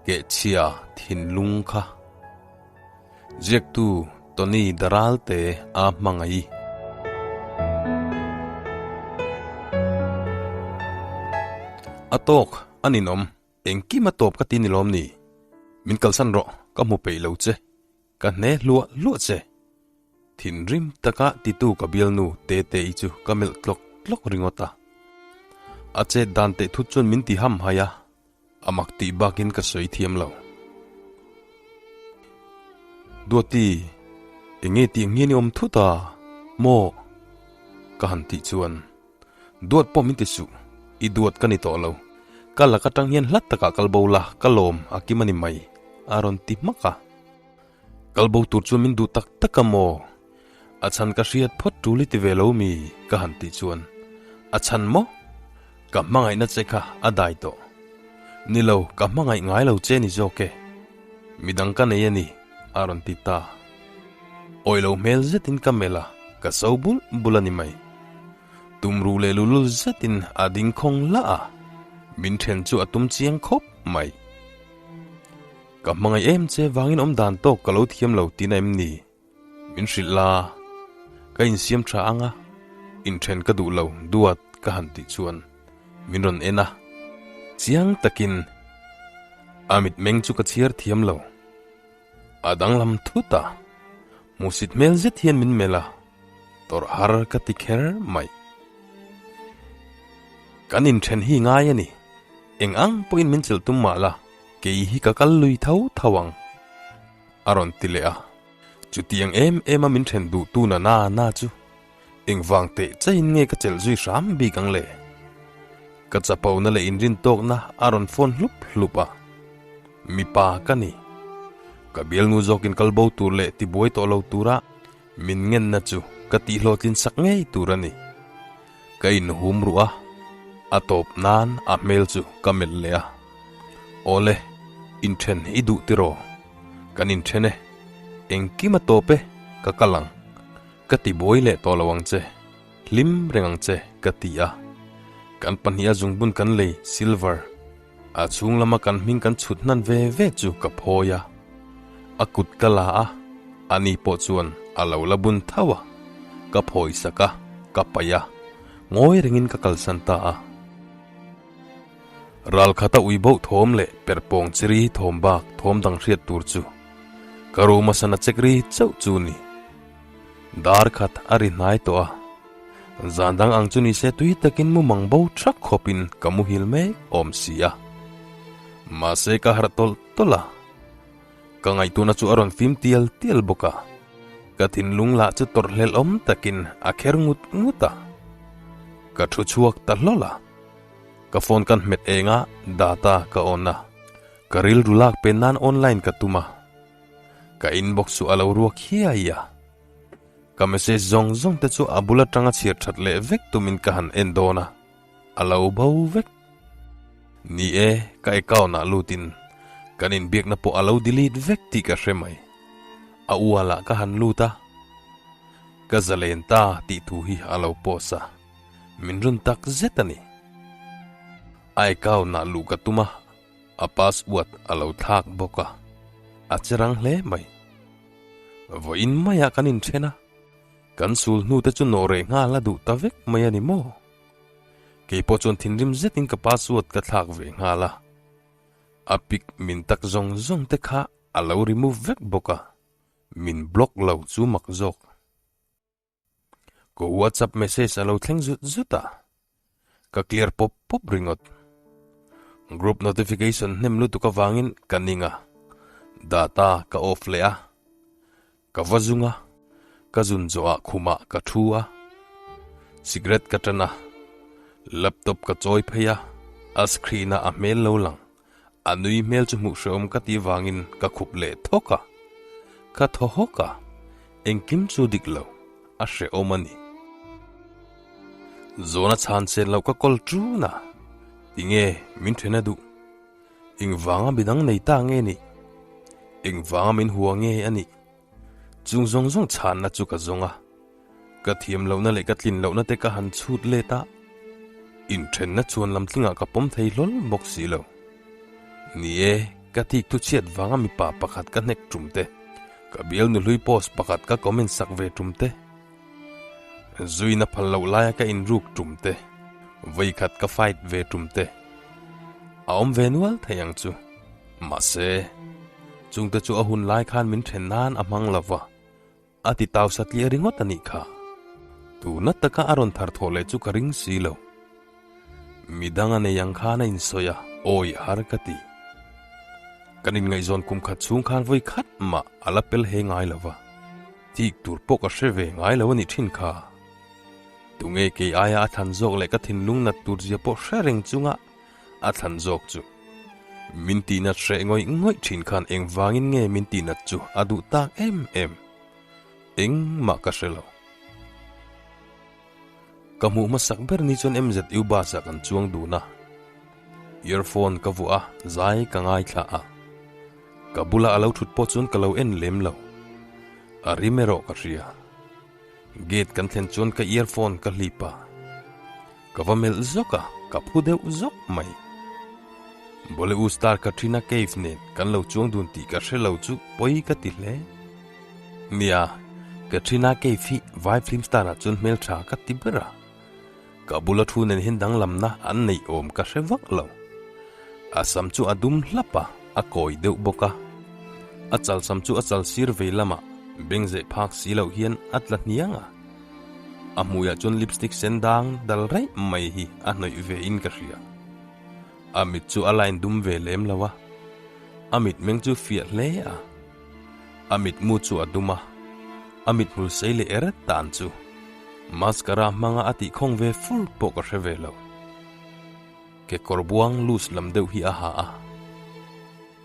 Kehchhia thinlung kha. Ziaktu Tony Daralte a hmangaih. A tawk a ninawm, engkim a tawp ka ti ni lawm ni? Min kalsan rawh, ka hmu peih lo che. Ka hne hluah hluah che. Thinrim taka titu ka bialnu Tete-i chu ka melh tlawk tlawk ringawt a. A chet dan teh thut chuan min ti ham hai a, a mak tih bakin ka sawi thiam lo. Duati, enge tih ang hian i awm thut a, maw? Ka han tih chuan, Duat pawh min ti suh, i duat ka ni tawh lo. Ka lak atang hian hlat takah kal bo la, ka lawm a kim a ni mai, a rawn ti hmak a. Kal bo tur chuan min duh tak tak a maw? A chhan ka hriat phawt tul i ti ve lo mi? ka han tih chuan, A chhan maw? Ka hmangaihna che kha a dai tawh. Ni lo, ka hmangaih ngai lo che ni zawk e. Midang ka nei a ni, a rawn ti ta. Awi lo hmel zetin ka melh a, ka so bul bul a ni mai. Tumruh leh lulul zetin a ding khawng lah a, min then chu a tum chiang khawp mai. Ka hmangaih em che vangin awm dan tawk ka lo thiam lo tihna em ni? Min hrilh la, ka insiam tha ang a, inthen ka duh lo duat ka han tih chuan min rawn en a, chiang takin a mitmeng chu ka chhiar thiam lo. A danglam thut a, hmuhsit hmel zet hian min melh a, tawrh har ka ti kher mai. Kan inthen hi ngai a ni, eng ang pawhin min chelh tum mah la, kei hi ka kal lui tho tho ang, a rawn ti leh a. Chutiang em em a min then duh tu na na na chu engvang teh chaiin nge ka chelh zui hram bik ang le? Ka chapona leh inrintawkna a rawn phone hlup hlup a, Mipa ka ni. Ka bialnu zawkin kal bo tur leh tibuai tawh lo tura min ngenna chu ka tihhlawhtlin sak ngei tur a ni. Ka inhum ruh a, a tawp nan a hmel chu ka melh leh a. Awle, inthen i duh tiraw? Kan inthen e. Engkim a tawp e, ka kal ang. Ka ti buai leh tawh lo ang che. Hlim reng ang che, ka ti a. Kan pahniha zungbun kan lei, silver. A chhung lama kan hming kan chhut hnan ve ve chu ka phawi a. A kut ka la a, ani pawh chuan a lo la bun tho a. Ka phawi sak a, ka paih a, ngawi rengin ka kalsan ta a. Ral khata ui boh thawm leh perhpawng chiri thawm bak thawm dang hriat tur chu ka room a sana chek ri chauh chu ni. Dar khat a ri hnai tawh a, zan dang ang chu ni se tui takin mu mang bo thak khawpin ka muhil mek awm si a. Mahse ka harh tawlh tawlh a, ka ngaihtuahna chu a rawn fim tial tial bawk a, ka thinlung lah chu tawrhhlelh awm takin a kher ngut ngut a. Ka thu chhuak ta hlawl a. Ka phone kan hmet eng a, data ka on a. Ka rilru lak pen nan online ka tum a. Ka inbox chu a lo ruak hiai a. Ka message zawng zawng te chu a bul atanga chhiar that leh vek tumin ka han en dawn a, a lo bo vek. Ni e, ka account ah lutin kan inbiakna pawh a lo delete vek tih ka hre mai. A ual ah ka han lut a, ka zalen ta tih thu hi a lo post a. Min run tak zet a ni. A account ah luh ka tum a, a password a lo thlak bawk a, a che rang hle mai. Vawiin maiah kan inthen a, kan sul hnu te chu nawh reh nghal a duh ta vek mai a ni maw? Kei pawh chuan thinrim zetin ka password ka thlak ve nghal a, a pic min tak zawng zawng te kha a lo remove vek bawk a, min block lo chu mak zawk. Ka WhatsApp message a lo thleng zut zut a, ka clear pawp pawp ringawt. Group notification hnem lutuk avangin ka ning a, data ka off leh a, ka va zung a, ka zun zawhah khumah ka thu a, cigarette ka tan a, laptop ka chawi phei a, a screen-ah a hmel lo lang, a nui hmel chu hmuh hrehawm ka tih vangin ka khup leh thawk a, ka thaw hawk a, engkim chu dik lo, a hrehawm a ni. Zawna chhan chen loh ka kawl ṭun a, tinge min ṭhen a duh? Engvanga midang nei ta nge nih? Engvanga min hua nge a nih? Chung zawng zawng chhanna chu ka zawng a, ka thiam lohna leh ka tlin lohna te ka han chhut let a, inthenna chuan lamtlingah ka pawm thei hlawl bawk si lo. Ni e, Ka thik thu chhiat vanga mipa pakhat ka hnek tum te, ka bial nuhlui post pakhat ka comment sak ve tum te, zuina phal loh laia ka inruk tum te, vawikhat ka fight ve tum te a awm ve nual thei ang chu. Mahse, chungte chu a hun lai khan min then nan a hmang lo va. A ti tau satliah ringawt a nih kha. Tuna taka a rawn thar thawh leh chu ka ring si lo. Midang a nei ang khan a insawi a, awi har ka ti. Kan inngaihzawn kum khat chhung khan vawi khat mah a la pel he ngai lo va, thik tur pawh ka hre ve ngai lo a nih thin kha. Tunge kei aia a thlan zawk leh ka thinlung nat tur zia pawh hre reng chunga a thlan zawk chu. Min tihnat hreh ngawih ngawih thin khan engvangin nge min tihnat chu a duh tak em em? Engmah ka hre lo. Ka hmuh hmasak ber ni chuan MZU bus ah kan chuang dun a. Earphone ka vuah a, zai ka ngaithla a. Ka bula a lo thut pawh chuan ka lo en lem lo. A rim erawh ka hria. Gate kan thlen chuan ka earphone ka hlip a. Ka va melh zawk a, ka phu deuh zawk mai. Bollywood star Katrina Kaif nen kan lo chuang dun tih ka hre lo chu pawi ka ti hle. Nia, Katrina Kaif hi vai film star ah chuan hmeltha ka ti ber a. Ka bula thu nen hian danglamna an neih awm ka hre vak lo. A sam chu a dum hlap a, a kawi deuh bawk a. A chal sam chu a chal sir vei lamah beng zeh phak si loh hian a tla hniang a. A hmuiah chuan lipstick sen dang dal raih mai hi a hnawih ve in ka hria. A mit chu a line dum ve lem lo a, a mitmeng chu fiah hle a. A mitmu chu a dum a, a mithmul sei leh er tan chu mascara hmanga a tihkhawng ve fur pawh ka hre ve lo. Kekawr buang loose lam deuh hi a ha a,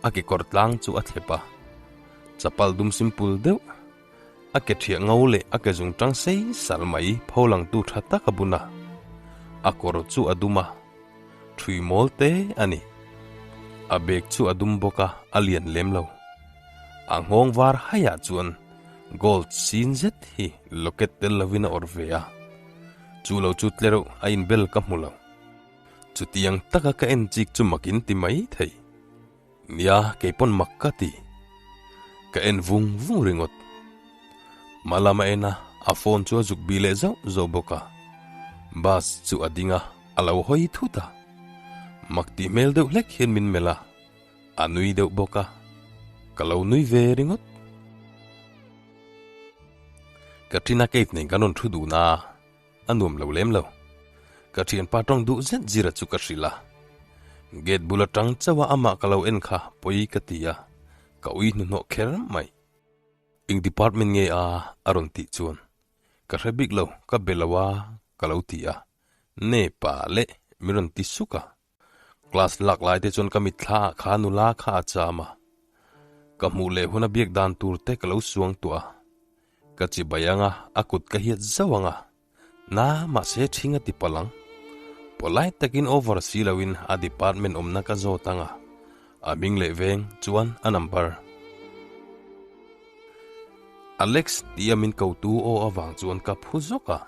a kekawr tlang chu a thlep a, chapal dum simple deuh, a ke thiah ngo leh a ke zung tang sei sal mai pholangtu tha tak a bun a, a kawr chu a dum a. Thui mawl te a ni. A bag chu a dum bawk a, a lian lem lo. A nghawng var haiah chuan gold sin zet hi locket tel lovin a awrh ve a. Chu lo chu tlereuh a inbel ka hmu lo. Chutiang taka ka en chik chu mak in ti mai thei. Nia, kei pawn mak ka ti. Ka en vung vung ringawt. Hma lama en a, a phone chu a zuk bih leh zauh zauh bawk a. Bus chu a ding a, a lo hawi thut a. Mak tih hmel deuh hlek hian min melh a, a nui deuh bawk a. Ka lo nui ve ringawt. Katrina Kaif nen kan rawn thu dun a. A nuam lo lem lo. Ka thianpa tawng duh zet zira chu ka hrilh a. Gate bul atang chauh a amah ka lo en kha pawi ka ti a, ka ui hnuhnawh kher mai. Eng department nge a? a rawn tih chuan ka hre bik lo, ka be lo a ka lo ti a, ne pa leh min rawn ti suk a. Class lak lai te chuan ka mitthla ah kha nula kha a cham a, ka hmuh leh huna biak dan tur te ka lo suang tuah a, ka chibai ang a, a kut ka hiat zauh ang a, na mahse ṭhing a ti palh ang. Polite takin over si loin a department awmna ka zawt ang a, a hming leh veng chuan a number. Alex tia min kotu aw avang chuan ka phu zawk a,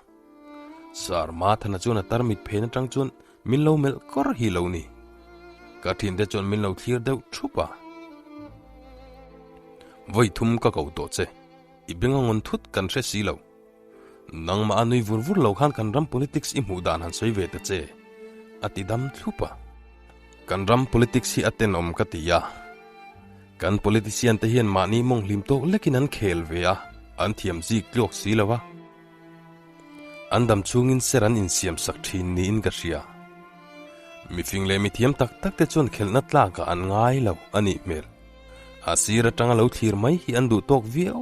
Sir Mathana chuan a tarmit phen atang chuan Min lo melh kawr hi lo ni. Ka thinte chuan min lo thlir deuh thup a. Vawi thum ka ko tawh che, i beng a ngawn thut kan hre si lo. Nangmah a nui vur vur lo khan kan ram politics i hmuh dan han sawi ve ta che, a ti dam thlup a. Kan ram politics hi a tenawm ka ti a. Kan politician te hian mahni mawng hlim tawk lekin an khel ve a, an thiam zik tluak si lo a. An dam chhungin ser an insiam sak thin niin ka hria. Mifing leh mithiam tak tak te chuan khelhna tlakah an ngai lo a nih hmel. A sir atanga lo thlir mai hi an duh tawk viau.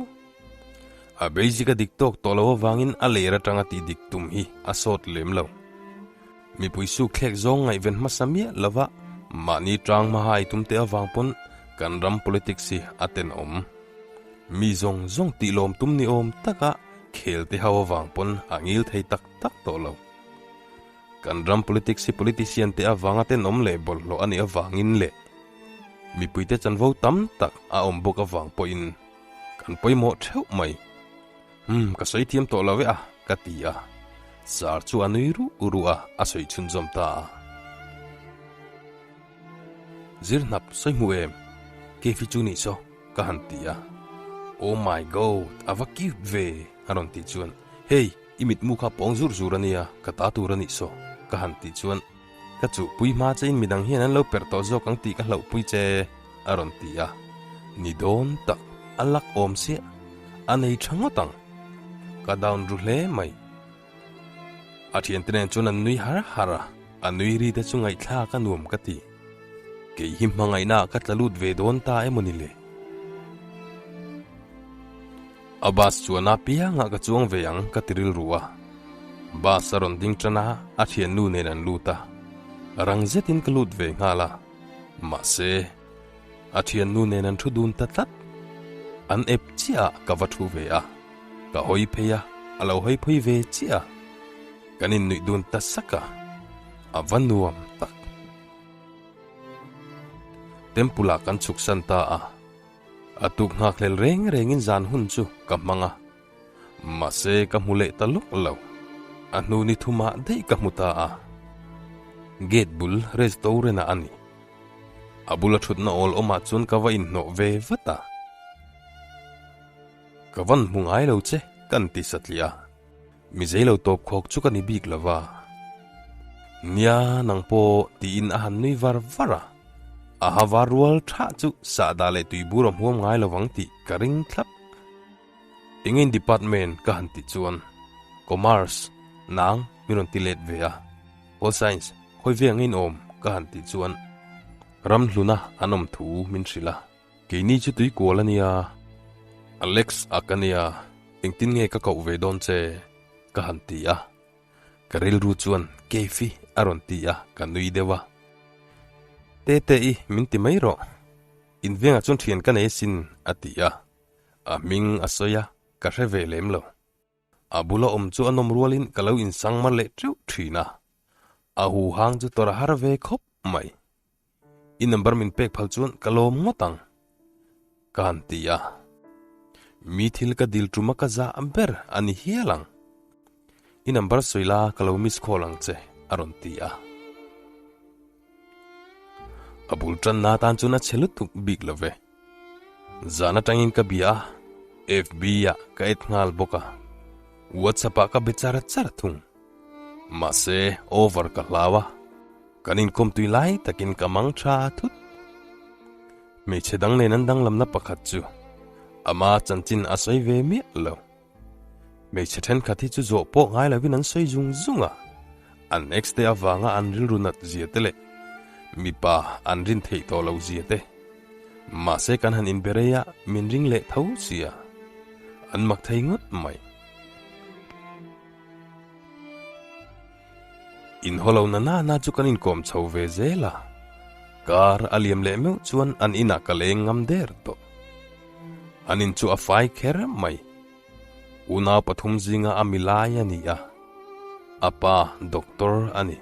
A basic a dik tawk tawh lo avangin a ler atanga tih dik tum hi a sawt lem lo. Mipui suk thlek zawng ngaihven hmasa miah lova mahni tang hmaha ei tum te avang pawn kan ram politics hi a tenawm. Mi zawng zawng tih lawm tum ni awm taka khel te ho avang pawn a ngil thei tak tak tawh lo. Kan ram politics hi politician te avanga tenawm leh bawlhhlawh a nih avangin leh mipuite chanvo tam tak a awm bawk avang pawhin kan pawimawh theuh mai. Umm ka sawi thiam tawh lo e a ka ti a, Sir chu a nui ruh ruh a, a sawi chhunzawm ta a. Zir hnap sawi hmu em? Kefi chu nih saw ka han ti a. Oh my God, a va cute ve a rawn tih chuan Hey, i mitmu kha pawng zur zur a nia, ka ta tur a nih saw ka han tih chuan Ka chuhpui hma chein midang hian an lo perh tawh zawk ang tih ka hlauhpui che a rawn ti a. Ni dawn tak, a lak awm chiah, a nei tha ngawt ang. Ka down ru hle mai. A thiante nen chuan an nui har har a, a nui ri te chu ngaihthlak a nuam ka ti. Kei hi hmangaihna ah ka tla lut ve dawn ta emaw ni le? A bus chuan a piangah ka chuang ve ang ka ti rilru a. Bus a rawn ding tan a, a thiannu nen an lut a. Rang zetin ka lut ve nghal a. Mahse, a thiannu nen an thu dun ta tlat. An ep chiah ah ka va thu ve a. Ka hawi phei a, a lo hawi phei ve chiah a. Kan innuih dun ta sak a, a va nuam tak. Temple ah kan chhuk san ta a, a tuk nghakhlel reng rengin zan hun chu ka hmang a. Mahse ka hmu leh ta lawk lo, a hnu ni thumah daih ka hmu ta a. Gate bul restaurant ah a ni. A bula thutna awl awmah chuan ka va inhnawh ve vat a. Ka van hmu ngai lo che kan ti satliah a, mi zeilo tawp khawk chu ka ni bik lo va. Nia nang pawh tiin a han nui var var a, a ha var rual thah chu sahdah leh tuibur a hmuam ngai lo vang tih ka ring thlap. Engin department ka han tih chuan Commerce nang min rawn ti let ve a, Pol Science khawi ve angin awm ka han tih chuan Ramhluna an awm thu min hrilh a. Keini chu tui kual a nia, Alex a ka nia, engtin nge ka koh ve dawn che? ka han ti a. Ka rilru chuan Kefi a rawn ti a, ka nui deuh a. Tete i min ti mai rawh, invengah chuan thian ka nei asin a ti a, a hming a sawi a, ka hre ve lem lo. A bula awm chu a nawm rualin ka lo insang mar leh teuh thin a, a huhang chu tawrh a har ve khawp mai. I number min pek phal chuan ka lawm ngawt ang, ka han ti a. Mi thil ka dil tuma ka zah ber a ni hial ang. I number sawi la ka lo miss call ang che, a rawn ti a. A bul tanna atan chuan a chhe lutuk bik lo ve. Zan atangin ka bia a, FB ah ka add nghal bawk a. WhatsApp ah ka be char char thung. Mahse over ka hlau a, kan inkawm tui lai takin ka mang tha thut. Hmeichhe dang nen an danglamna pakhat chu ama chanchin a sawi ve miah lo. Hmeichhe thenkhat hi chu zawh pawh ngai lovin an sawi zung zung a, an ex te avanga an rilru nat zia te leh mipa an rin theih tawh loh zia te. Mahse kan han inbe rei a, min ring leh tho sia. An mak thei ngawt mai. Inhaw lo na nana chu kan inkawm chho ve zel a, kar a liam leh meuh chuan an inah ka leng ngam der tawh. An in chu a fai kher mai. Unau pathum zinga a milai a ni a, a pa doctor a ni.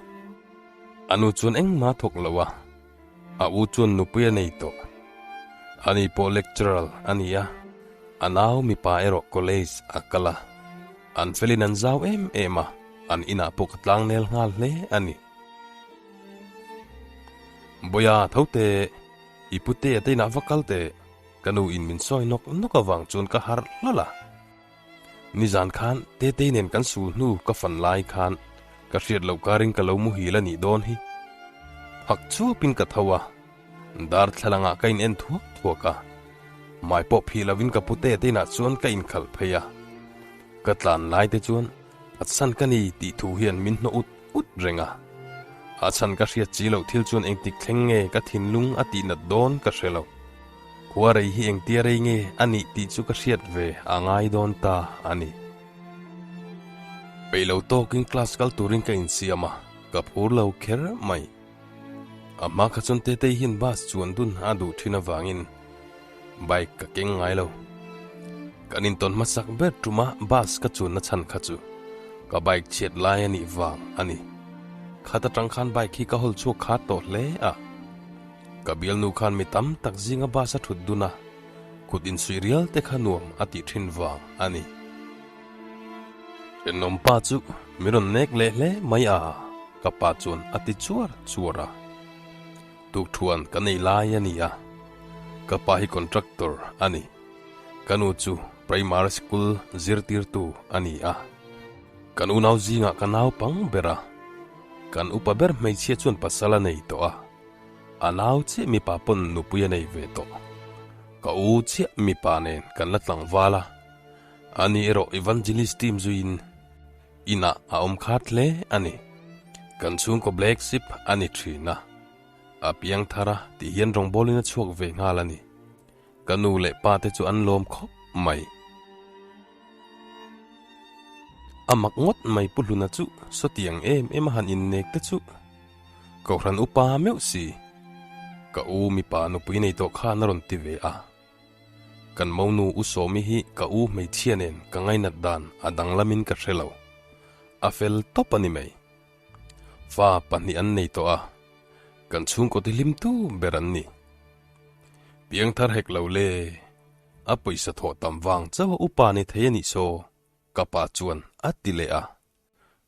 A nu chuan engmah thawk lo a, a u chuan nupui a nei tawh. Ani pawh lecturer a ni a, a nau mipa erawh college a kal a. An felin an zau em em a, an inah pawh ka tlang nel nghal hle a ni. Bawia tho teh, i pute a te inah va kal teh, ka nu in min sawi nawk nawk avang chuan ka harh hlawlh a. Nizan khan Tetei nen kan sul hnu ka fan lai khan ka hriat loh karin ka lo muhil a nih dawn hi. Phak chuapin ka tho a, darthlalangah ka in en thuak thuak a, hmai pawh phih lovin ka pute te inah chuan ka inkhalh phei a. Ka tlan lai te chuan a chhan ka ni tih thu hian min hnawh ut ut reng a. A chhan ka hriat chi loh thil chuan engtik thleng nge ka thinlung a tihnat dawn ka hre lo. Khua rei hi engtia rei nge a nih tih chu ka hriat ve a ngai dawn ta a ni. Peih lo tawkin class kal turin ka insiam a, ka phur lo kher mai. A hma kha chuan Tetei hian bus chuan dun a duh thin avangin bike ka keng ngai lo. Kan intawn hmasak ber tuma bus ka chuanna chhan kha chu ka bike chhiat lai a nih vang a ni. Khat atang khan bike hi ka hawl chhuak khat tawh hle a. Ka bialnu khan mi tam tak zinga bus a thut dun a, kut insuih rial te kha nuam a tih thin vang a ni. Thenawmpa chu min rawn nek leh hle mai a, ka pa chuan a ti chuar chuar a. Tukthuan ka nei lai a ni a. Ka pa hi contractor a ni. Ka nu chu primary school zirtirtu a ni a. Kan unau zingah ka naupang ber a. Kan upa ber hmeichhia chuan pasal a nei tawh a. A nau chiah mipa pawn nupui a nei ve tawh. Ka u chiah mipa nen kan la tlangval a. Ani erawh evangelist team zuiin inah a awm khat hle a ni. Kan chhungkaw black sheep a ni thin a. A piang thar a tih hian rawngbawlin a chhuak ve nghal a ni. Ka nu leh pa te chu an lawm khawp mai. A mak ngawt mai Pu Hluna chu sawtiang em em a han innek te chu Kohhran upa meuh si. Ka u mipa nupui nei tawh khan a rawn ti ve a. Kan monu U Sawmi hi ka u hmeichhia nen ka ngainat dan a danglamin ka hre lo. A fel tawp a ni mai. Fa pahnih an nei tawh a, kan chhungkaw ti hlim tu ber an ni. Piangthar hek lo le, a pawisa thawh tam vang chauh a upa ni thei a nih saw, ka pa chuan a ti leh a.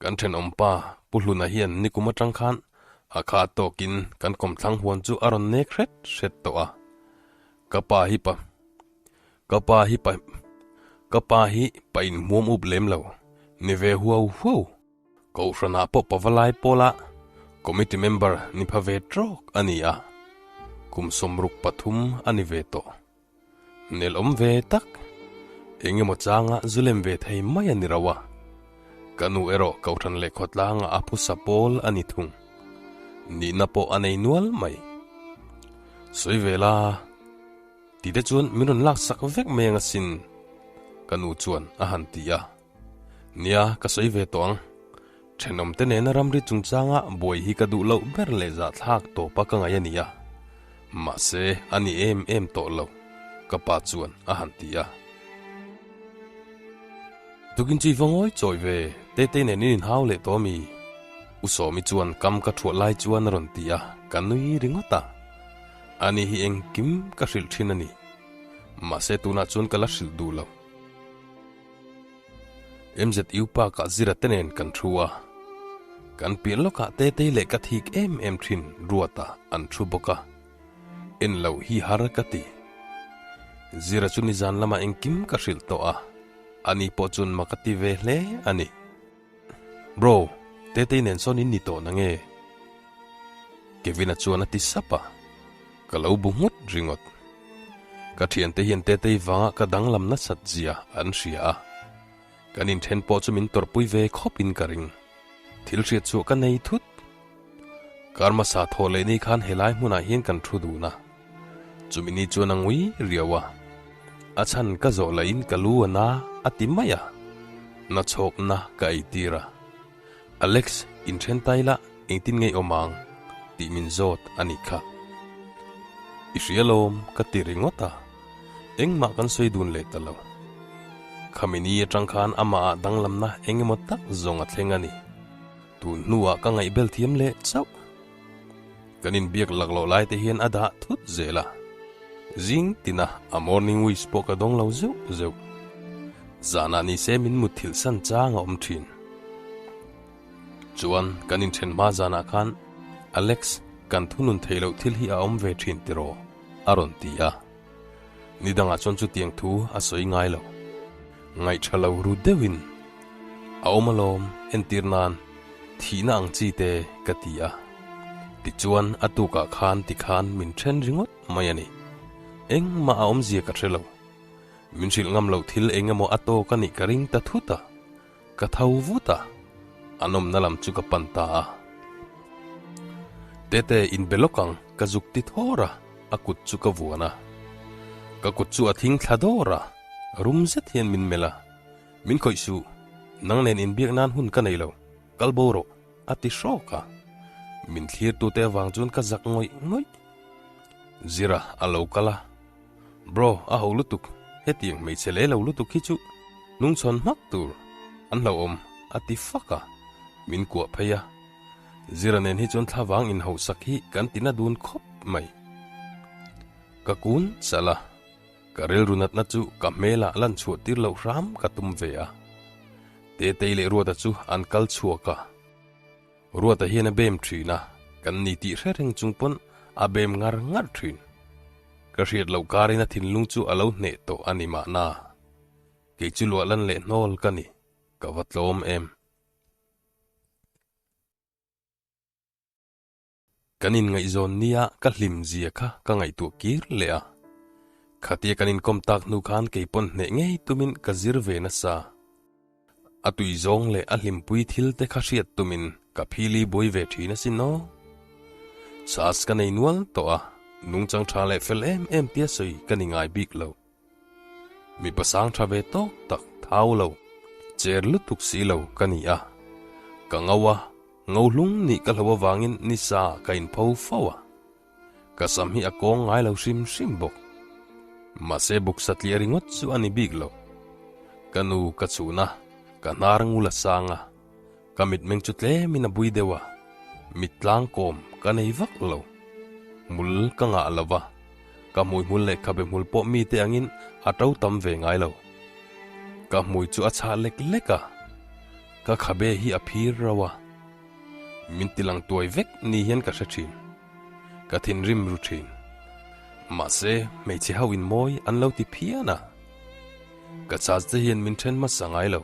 Kan thenawm pa Pu Hluna hian nikum atang khan a kha tawkin kan kawmthlang huan chu a rawn nek hret hret tawh a. Ka pa hi pa Ka pa hi pa Ka pa hi pa inhmuam up lem lo, ni ve huau huau. Kohhranah pawh pavalai pawla committee member ni pha ve trawk a ni a, kum 63 a ni ve tawh. Nel awm ve tak, eng emaw changa zu lem ve thei mai a ni rauh a. Ka nu erawh Kohhran leh khawtlangah a phusa pawl a ni thung. Nihna pawh a nei nual mai. Sawi ve la, tite chuan min rawn laksak vek mai ang asin, ka nu chuan a han ti a. Nia, ka sawi ve tawh ang. Thenawmte nena ramri chungchanga buai hi ka duh loh ber leh zahthlak tawpa ka ngaih a ni a. Mahse, a ni em em tawh lo, ka pa chuan a han ti a. Tukin chu i va ngawi chawi ve, Tetei nen in inhau leh tawh ami? U Sawmi chuan kam ka thuah lai chuan a rawn ti a, ka nui ringawt a. Ani hi engkim ka hrilh thin a ni. Mahse, tunah chuan ka la hrilh duh lo. MZU Park ah zira te nen kan thu a, kan piah lawkah Tetei leh ka thik em em thin Ruata an thu bawk a, en loh hi har ka ti. Zira chu nizan lamah engkim ka hrilh tawh a, ani pawh chuan mak a ti ve hle a ni. Bro, Tetei nen sawn in ni tawh nange? Kevin-a chuan a ti sap a, ka lo bu nghut ringawt. Ka thiante hian Tetei vanga ka danglam nasat zia an hria a, kan inthen pawh chu min tawrhpui ve khawpin ka ring. Thil hriat chhuah ka nei thut. Karma sa thawh leh ni khan helai hmunah hian kan thu dun a, chumi ni chuan a ngui riau a, a chhan ka zawh lahin ka lu a na a ti mai a, nachhawkna ka eitir a. Alex, inthen ta ila engtin nge i awm ang? tih min zawt a nih kha. I hria lawm ka ti ringawt a, engmah kan sawi dun leh ta lo. Khami ni atang khan amah ah danglamna eng emaw tak zawng a thleng a ni. Tun hnuah ka ngaihbel thiam leh chauh. Kan inbiak laklawh lai te hian a dah thut zel a. Zing tina a morning wish pawh ka dawng lo zeuh zeuh. Zanah ni se min mutthilh san chang a awm thin. Chuan kan inthen hma zanah khan Alex kan thunun theih loh thil hi a awm ve thin tiraw? a rawn ti a. Nidangah chuan chutiang thu a sawi ngai lo. Ngaihṭha lo ru deuhin a awm alawm entir nan thihna ang chi te ka ti a. Tichuan a tukah khan tikhan min ṭhen ringawt mai a ni. Engmah a awmzia ka hre lo. Min hrilh ngam loh thil eng emaw a tawk a nih ka ring ta thut a, ka tho vut a, an awmna lam chu ka pan ta a. Tete inbe lawk ang ka zuk ti thawr a, a kut chu ka vuan a. Ka kut chu a thing thla dawr a, rum zet hian min melh a, Min khawih suh, nang nen inbiak nan hun ka nei lo, kal bo rawh, a ti hrawk a. Min thlirtute avang chuan ka zak ngawih ngawih. Zira a lo kal a. Bro, a ho lutuk, hetiang hmeichhe leh lo lutuk hi chu hnungchhawn hmak tur an hlauhawm a ti fak a, min kuah phei a. Zira nen hi chuan thlavang inhauhsak hi kan tina dun khawp mai. Ka kun chalh a, ka rilru natna chu ka hmelah lan chhuah tir loh hram ka tum ve a. Tetei leh Ruata chu an kal chhuak a. Ruata hian a bem thin a, kan ni tih hre reng chung pawn a bem ngar ngar thin. Ka hriat loh karin a thinlung chu a lo hneh tawh a ni mahna. Kei chu luah lan leh hnawl ka ni, ka va tlawm em. Kan inngaihzawn nia ka hlim zia kha ka ngaihtuah kir leh a. Khatia kan inkawm tak hnu khan kei pawn hneh ngei tumin ka zir ve nasa. A tui zawng leh a hlimpui thil te kha hriat tumin ka phili buai ve thin asin aw. Chhas ka nei nual tawh a, nungchang tha leh fel em em tia sawi ka ni ngai bik lo. Mipa sang tha ve tawk tak thau lo, cher lutuk si lo ka ni a. Ka ngo a, ngo hlung nih ka hlo avangin nisa ka inpho fo a. Ka sam hi a kawng ngai lo hrim hrim bawk. Mahse buk satliah ringawt chu a ni bik lo. Ka nu ka chhun a, ka hnar ngul a sang a. Ka mitmeng chu tlemin a bui deuh a, mit tlang kawm ka nei vak lo. Hmul ka ngah lo va, ka hmui hmul leh khabe hmul pawh mite angin a to tam ve ngai lo. Ka hmui chu a chhah lek lek a, ka khabe hi a phir rauh a. Min ti lang tuai vek ni hian ka hre thin. Ka thinrim ru thin. Mahse, hmeichhe ho in mawi an lo ti phian a. Ka charge te hian min then hmasa ngai lo.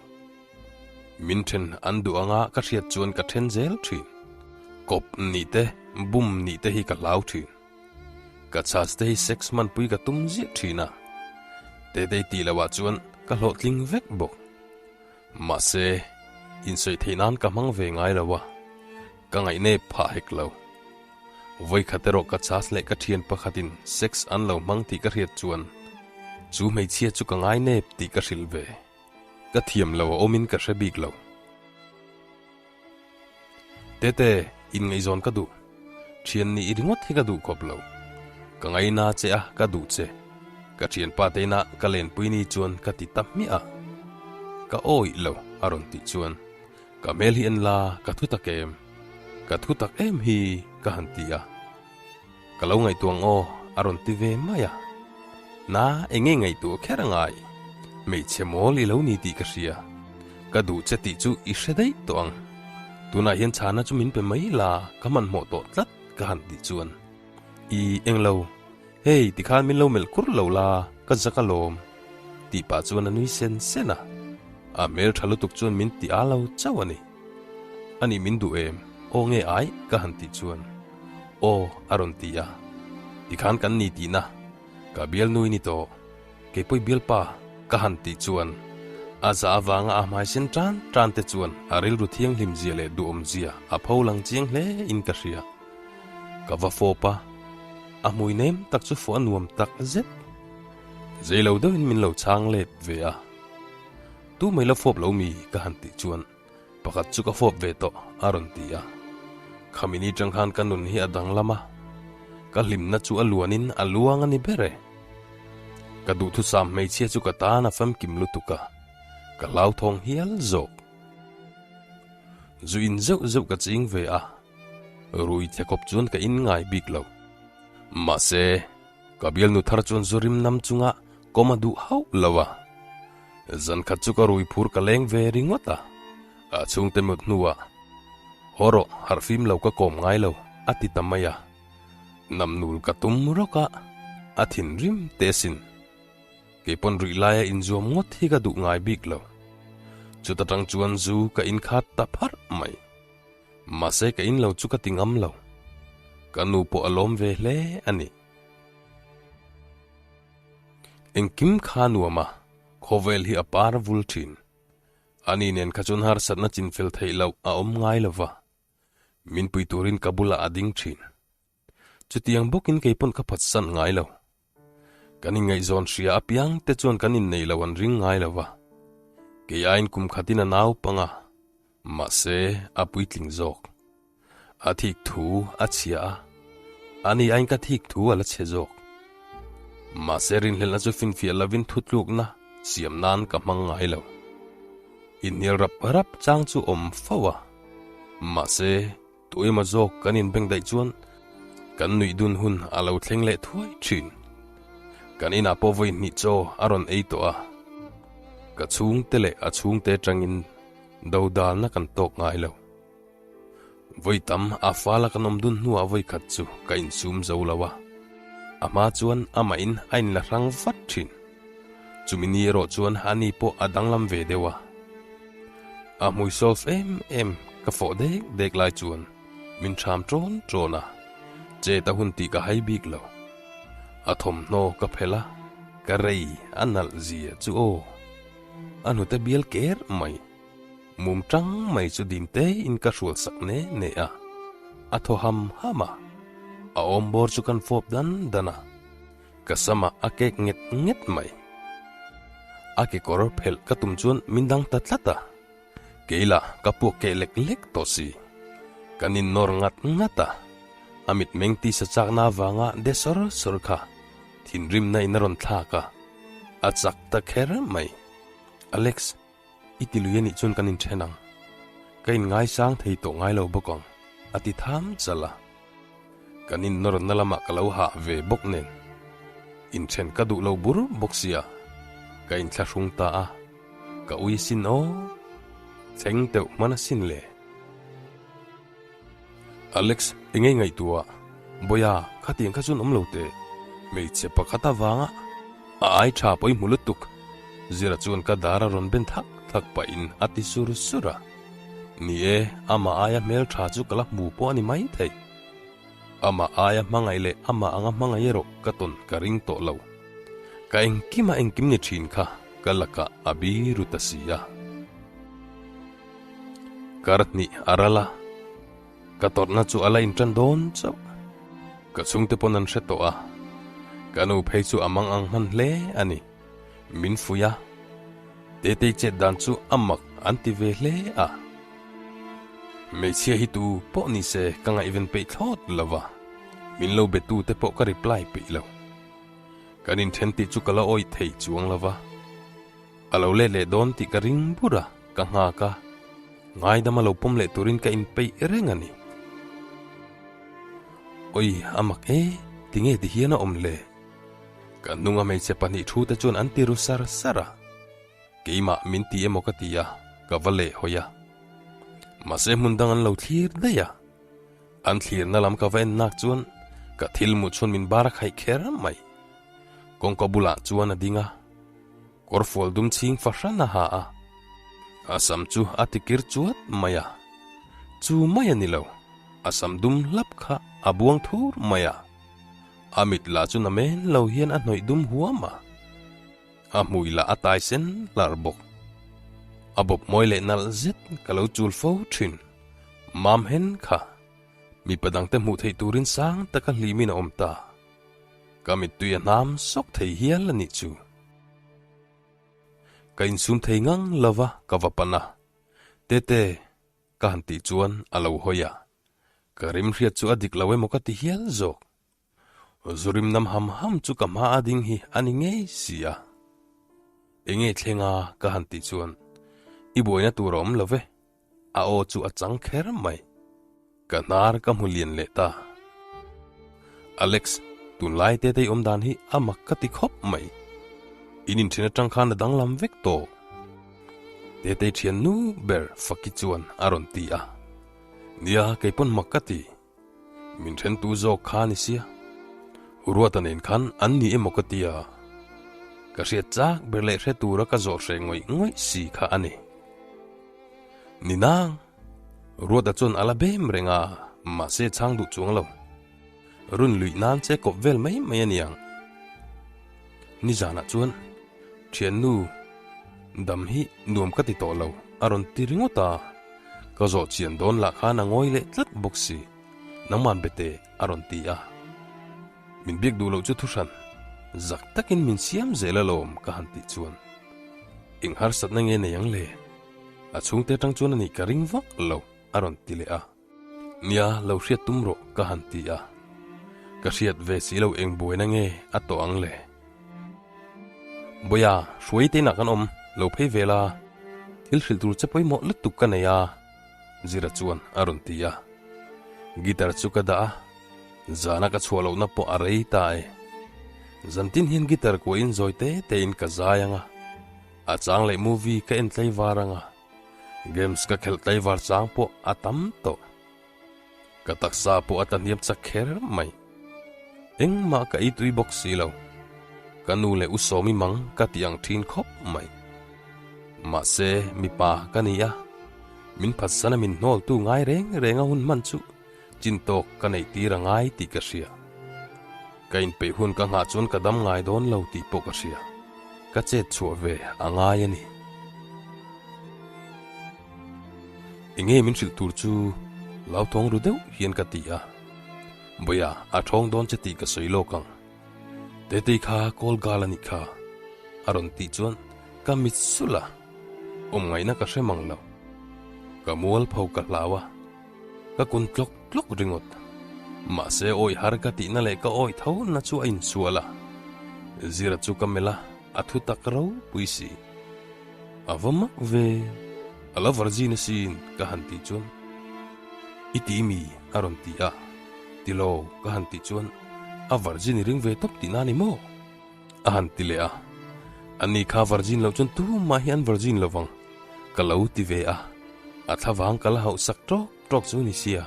Min then an duh anga ka hriat chuan ka then zel thin. Kawp nih te, bum nih te hi ka hlau thin. Ka charge te hi sex hmanpui ka tum ziah thin a. Tetei tih loh ah chuan ka hlawhtling vek bawk. Mahse, insawi theih nan ka hmang ve ngai lo a, ka ngaihnep phah hek lo. Vawikhat erawh ka chas leh ka thian pakhatin sex an lo hmang tih ka hriat chuan chu hmeichhia chu ka ngainep tih ka hrilh ve. Ka thiam lo a awmin ka hre bik lo. Tete, inngaihzawn ka duh. Thian nih ringawt hi ka duh khawp lo. Ka ngaina che a, ka duh che. Ka thianpa te inah ka lenpui ni chuan ka ti ta hmiah a. Ka awih lo, a rawn tih chuan. Ka hmel hi en la, ka thu tak em? Ka thu tak em hi? ka han ti a. Ka lo ngaihtuah ang aw, a rawn ti ve mai a. Na, eng nge ngaihtuah kher a ngai? Hmeichhe mawl i lo ni tih ka hria. Ka duh che tih chu i hre daih tawh ang. Tunah hian chhana chu min pe mai la, ka hmanhmawh tawh tlat, ka han tih chuan. I eng lo, hei tikhan min lo melh kur lo la, ka zak alawm, tih pah chuan a nui sen sen a. A hmel tha lutuk chuan min ti a lo chauh a ni. Ani min duh em? Aw nge ai? ka han tih chuan Aw a rawn ti a. Tikhan kan ni tihna ka bialnui ni tawh. Keipawih bialpa ka han tih chuan a za avanga a hmai sen tan tan te chuan a rilru thianghlim zia leh duhawm zia a pho lang chiang hle in ka hria. Ka va fawp a, a hmui nem tak chu fawh a nuam tak zet. Zeilo deuhin min lo chhang let ve a. Tu mai la fawp lo mi ka han tih chuan pakhat chu ka fawp ve tawh a rawn ti a. Khamini tang khan ka nun hi a danglam a, ka hlimna chu a luanin a luang a ni ber e. Ka duhthusam hmeichhia chu ka tan a famkim lutuk a, ka hlauthawng hial zawk. Zu in zeuh zeuh ka ching ve a, rui the khawp chuan ka in ngai bik lo. Mahse, ka bialnu thar chuan zu rim nam chunga kawm a duh hauh lo a. Zan khat chu ka rui phur ka leng ve ringawt a, a chhungte mut hnuah, Haw rawh, harhfim lo ka kawm ngai lo, a ti ta mai a. Namnul ka tum rawk a, a thinrim teh asin. Kei pawn ruih laia inzuam ngawt hi ka duh ngai bik lo. Chuta tang chuan zu ka inkhat ta pharh mai. Mahse ka in lo chu ka ti ngam lo. Ka nu pawh a lawm ve hle a ni. Engkim kha nuam a, khawvel hi a par vul thin. Ani nen kha chuan harsatna chinfel theih loh a awm ngai lo va, min pui turin ka bulah a ding thin. Chutiang bawkin kei pawn ka phatsan ngai lo. Kan inngaihzawn hria apiang te chuan kan inneih loh an ring ngai lo va. Kei aiin kum khatin a naupang a, mahse a puitling zawk. A thik thu a chhia a, ani aiin ka thik thu a la chhe zawk. Mahse rinhlelhna chu finfiah lovin thutlukna siam nan ka hmang ngai lo. Inhnial rap rap chang chu awm fo a, mahse tu emaw zawk kan inbeng daih chuan kan nuih dun hun a lo thleng leh thuai thin. Kan inah pawh vawi hnih chaw a rawn ei tawh a, ka chhungte leh a chhungte atangin dodalna kan tawk ngai lo. Vawi tam a fala kan awm dun hnuah vawi khat chu ka insum zo lo a. A hma chuan amah in a inla hrang vat thin. Chumi ni erawh chuan ani pawh a danglam ve deuh a. A hmui solve em em ka fawh dek dek lai chuan min ṭham ṭawn ṭawn a, chet a hun tih ka hai bik lo. A thawmhnaw ka phelh a, ka rei a nalh zia chu aw. A hnute bial ker mai. Mum ṭang mai chu dim te in ka hrual sak ne ne a, a thaw ham ham a, a awm bawr chu kan fawp dan dan a, ka samah a kek nget nget mai. A kekawr phelh ka tum chuan min dang ta tlat a, kei lah ka puak keh lek lek tawh si. Kan innawr ngat ngat a, a mitmeng tisa chakna avanga de sawr sawr kha thinrimna in a rawn thlak a, a chak ta kher mai. Alex. I ti lui a nih chuan kan inthen ang. Ka inngaisang thei tawh ngai lo bawk ang, a ti tham chal a. Kan innawnna lamah ka lo hah ve bawk nen. Inthen ka duh lo bur bawk sia, ka inthlahrung ta a, ka ui sin aw. Thleng teuh hman asin le. Alex, engei ngaihtuah? Bawiha, khatiang kha chuan awm lo teh. Hmeichhe pakhat avanga a ai tha pawh i hmu lutuk. Zira chuan ka dar a rawn ben thak thak pahin a ti sur sur a. Ni e, amah aia hmel tha chu ka la hmu pawh a ni maithei. Amah aia hmangaih leh amah anga hmangaih erawh ka tawn ka ring tawh lo. Ka engkima engkim ni thin kha ka lakah a biru ta si a. Kar hnih a ral a, ka tawrhna chu a la inṭan dawn chauh. Ka chhungte pawn an hre tawh a, ka nu phei chu a mang ang hman hle a ni. Min fuih a, Tetei chet dan chu a mak an ti ve hle a. Hmeichhia hi tu pawh ni se ka ngaihven peih thlawt lo va, min lo be tute pawh ka reply peih lo. Kan inṭhen tih chu ka la awih thei chuang lo va. A lo let leh dawn tih ka ring bur a, ka nghak a, ngaidam a lo pawm leh turin ka inpeih reng a ni. Oi, a mak e, tinge ti hian a awm le? Ka hnunga hmeichhe pahnih thu te chuan an ti ru sar sar a, keimah min ti emaw ka ti a, ka va leh hawi a. Mahse hmun dang an lo thlir daih a, an thlirna lam ka va en nak chuan ka thil hmuh chhun min bar a khaih kher mai. Kawngka bulah chuan a ding a. Kawrfual dum chhing fahran a ha a, a sam chu a tikir chuat mai a, chu mai a ni lo, a sam dum hlap kha a buang thur mai a, a mit lah chu na men lo hian a hnawih dum huam a, a hmui lah a tai sen hlar bawk. A bawp mawi leh nalh zet ka lo chul fo thin, mam hen kha mipa dangte hmuh theih turin sang taka hlimin a awm ta. Ka mittui a hnam sawk thei hial a nih chu. Ka insum thei ngang lo va ka va pan a, Tete, ka han tih chuan a lo hawi a, ka rim hriat chu a dik lo emaw ka ti hial zawk. Zu rim nam ham ham chu ka hma a ding hi a ni ngei si a. Enge thleng a ka han tih chuan, I buaina tur a awm lo ve, A aw chu a chang kher mai. Ka hnar ka hmu lian leh ta. Alex, tunlai Tetei awm dan hi a mak ka ti khawp mai. In inthen atang khan a danglam vek tawh. Tetei thian nu ber Faki chuan a rawn ti a. Nia, kei pawn mak ka ti. Min then tu zawk kha ni sia. Ruata nen khan an ni emaw ka tia. Ka hriat chak ber leh hre tura ka zawh hreh ngawih ngawih si kha a ni. Ni nang. Ruata chuan a la bem reng a, mahse chhang duh chuang lo. Run luih nan che kawp vel mai mai a niang. Nizanah chuan thiannu dam hi nuam ka ti tawh lo a rawn ti ringawt a, ka zawh chian dawn lah khan a ngawi leh tlat bawk si, nangman bete a rawn ti a. Min biak duh loh chu thuhran zak takin min siam zel alawm ka han tih chuan eng harsatna nge nei ang le? A chhungte atang chuan a nih ka ring vak lo a rawn ti leh a. Nia, lo hriat tum rawh ka han ti a. Ka hriat ve si lo eng buaina nge a tawh ang le? Bawiha, hruai te inah kan awm, lo phei ve la, thil hrilh tur che pawimawh lutuk ka nei a, Zira chuan a rawn ti a. Guitar chu ka dah a, zana ka chhuah lohna pawh a rei ta e. Zantin hian guitar kuahin zawi te tein ka zai ang a, a chang leh movie ka en tlaivar ang a, games ka khelh tlaivar chang pawh a tam tawh. Ka taksa pawh a tlahniam chak kher mai. Engmah ka ei tui bawk si lo. Ka nu leh u Sawmi mang ka ti ang thin khawp mai. Mahse, mipa ka ni a, min phatsan a min hnawltu ngai reng reng a hun hman chu chin tawk ka neih tir a ngai tih ka hria. Ka inpeih hun ka nghah chuan ka dam ngai dawn lo tih pawh ka hria. Ka chet chhuah ve a ngai a ni. Enge min hrilh tur chu hlauthawng ru deuh hian ka ti a. Bawia, a thawng dawn che tih ka sawi lawk ang. Tetei kha call girl a nih kha. A rawn tih chuan ka mit sulh a, awm ngaihna ka hre mang lo. Ka mual pho ka hlau a, ka kun tlawk tlawk ringawt. Mahse awi har ka tihna leh ka awi tho na chu a insual a. Zira chu ka melh a, a thu tak ropui si. A va mak ve, a la virgin asin ka han tih chuan i ti mi a rawn ti a, ti lo ka han tih chuan a virgin i ring ve tawp tihna a ni maw? A han ti leh a, ani kha virgin loh chuan tumah hi an virgin lo vang ka lo ti ve a, a thlavang ka la hauh sak tawk tawk chu ni sia.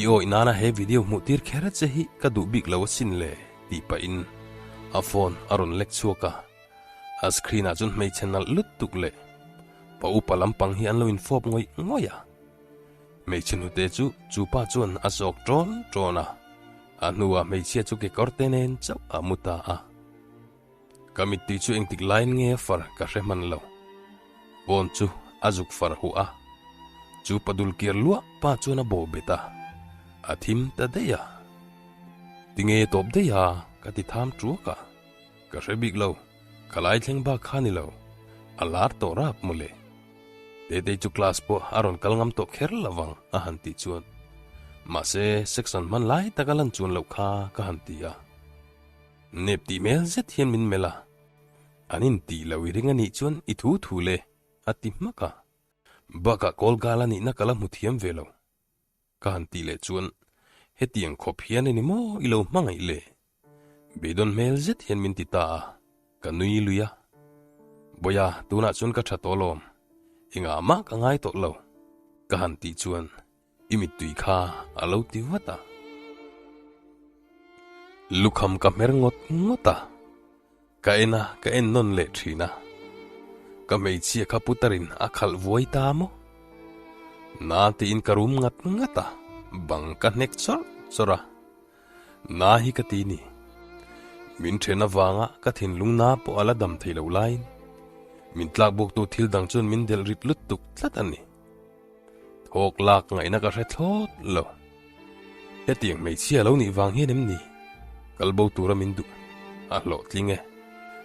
I awih nana he video hmuh tir kher che hi ka duh bik lo asin le. Tih pahin a phone a rawn lek chhuak a, a screen ah chuan hmeichhe nalh lutuk leh pa upa lampang hi an lo infawp ngawih ngawih a. Hmeichhe hnute chu chu pa chuan a zawk ṭawn ṭawn a, a hnuah hmeichhia chu kekawr te nen chauh a mu ta a. Ka mittui chu engtik laiin nge a far ka hre hman lo. Phone chu a zuk far huh a, chu pa dul kir luah pa chuan a bawh bet a, a thim ta daih a. Tinge tawp daih a ka ti tham tuak a, ka hre bik lo, ka lai thleng bak kha ni lo, a lar tawh rap mawle. Tetei chu class pawh a rawn kal ngam tawh kher lo vang a han tih chuan, mahse section hman lai tak a lan chuan loh kha ka han ti a. Nep tih hmel zet hian min melh a, an intih lo i ring a nih chuan i thu thu le a ti hmak a, bakah kawl gal a nihna ka la hmu thiam ve lo. Ka han tih leh chuan hetiang khawp hian a ni maw i lo hmangaih le? Beidawn hmel zet hian min ti ta a, ka nui lui a. Bawia, tunah chuan ka tha tawh alawm, engah mah ka ngai tawh lo, ka han tih chuan i mittui kha a lo ti vat a. Lukham ka hmer ngawt ngawt a, ka en a, ka en nawn leh thin a. Ka hmeichhia kha putarin a khalh vuai ta maw? Na tiin ka rum ngat ngat a, bang ka hnek chawrh chawrh a. Na hi ka ti ni. Min then avanga ka thinlung na pawh a la dam thei lo laiin min tlakbuktu thil dang chuan min delh rit lutuk tlat a ni. Thawk lak ngaihna ka hre thlawt lo. Hetiang hmeichhia lo nih vang hian em ni? Kal bo tura min duh a hlawhtling e.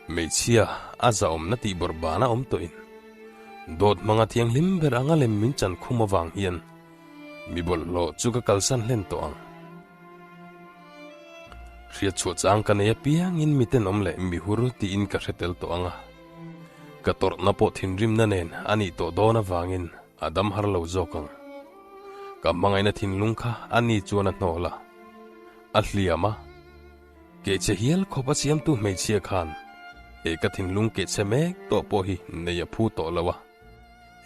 Hmeichhia a zahawmna tih bawrh bana awm tawhin dawt hmanga thianghlim ber anga lem min chan khum avang hian mi bawlhhlawh chu ka kalsan hlen tawh ang. Hriatchhuah chang ka nei apiangin mi tenawm leh mi hur tiin ka hre tel tawh ang a. Ka tawrhna pawh thinrimna nen a nih tawh dawn avangin a dam har lo zawk ang. Ka hmangaihna thinlung kha a ni chuan a hnawl a, a hliam a. Kehchhe hial khawp a siamtu hmeichhia khan he ka thinlung kehchhe mek tawh pawh hi nei a phu tawh lo a,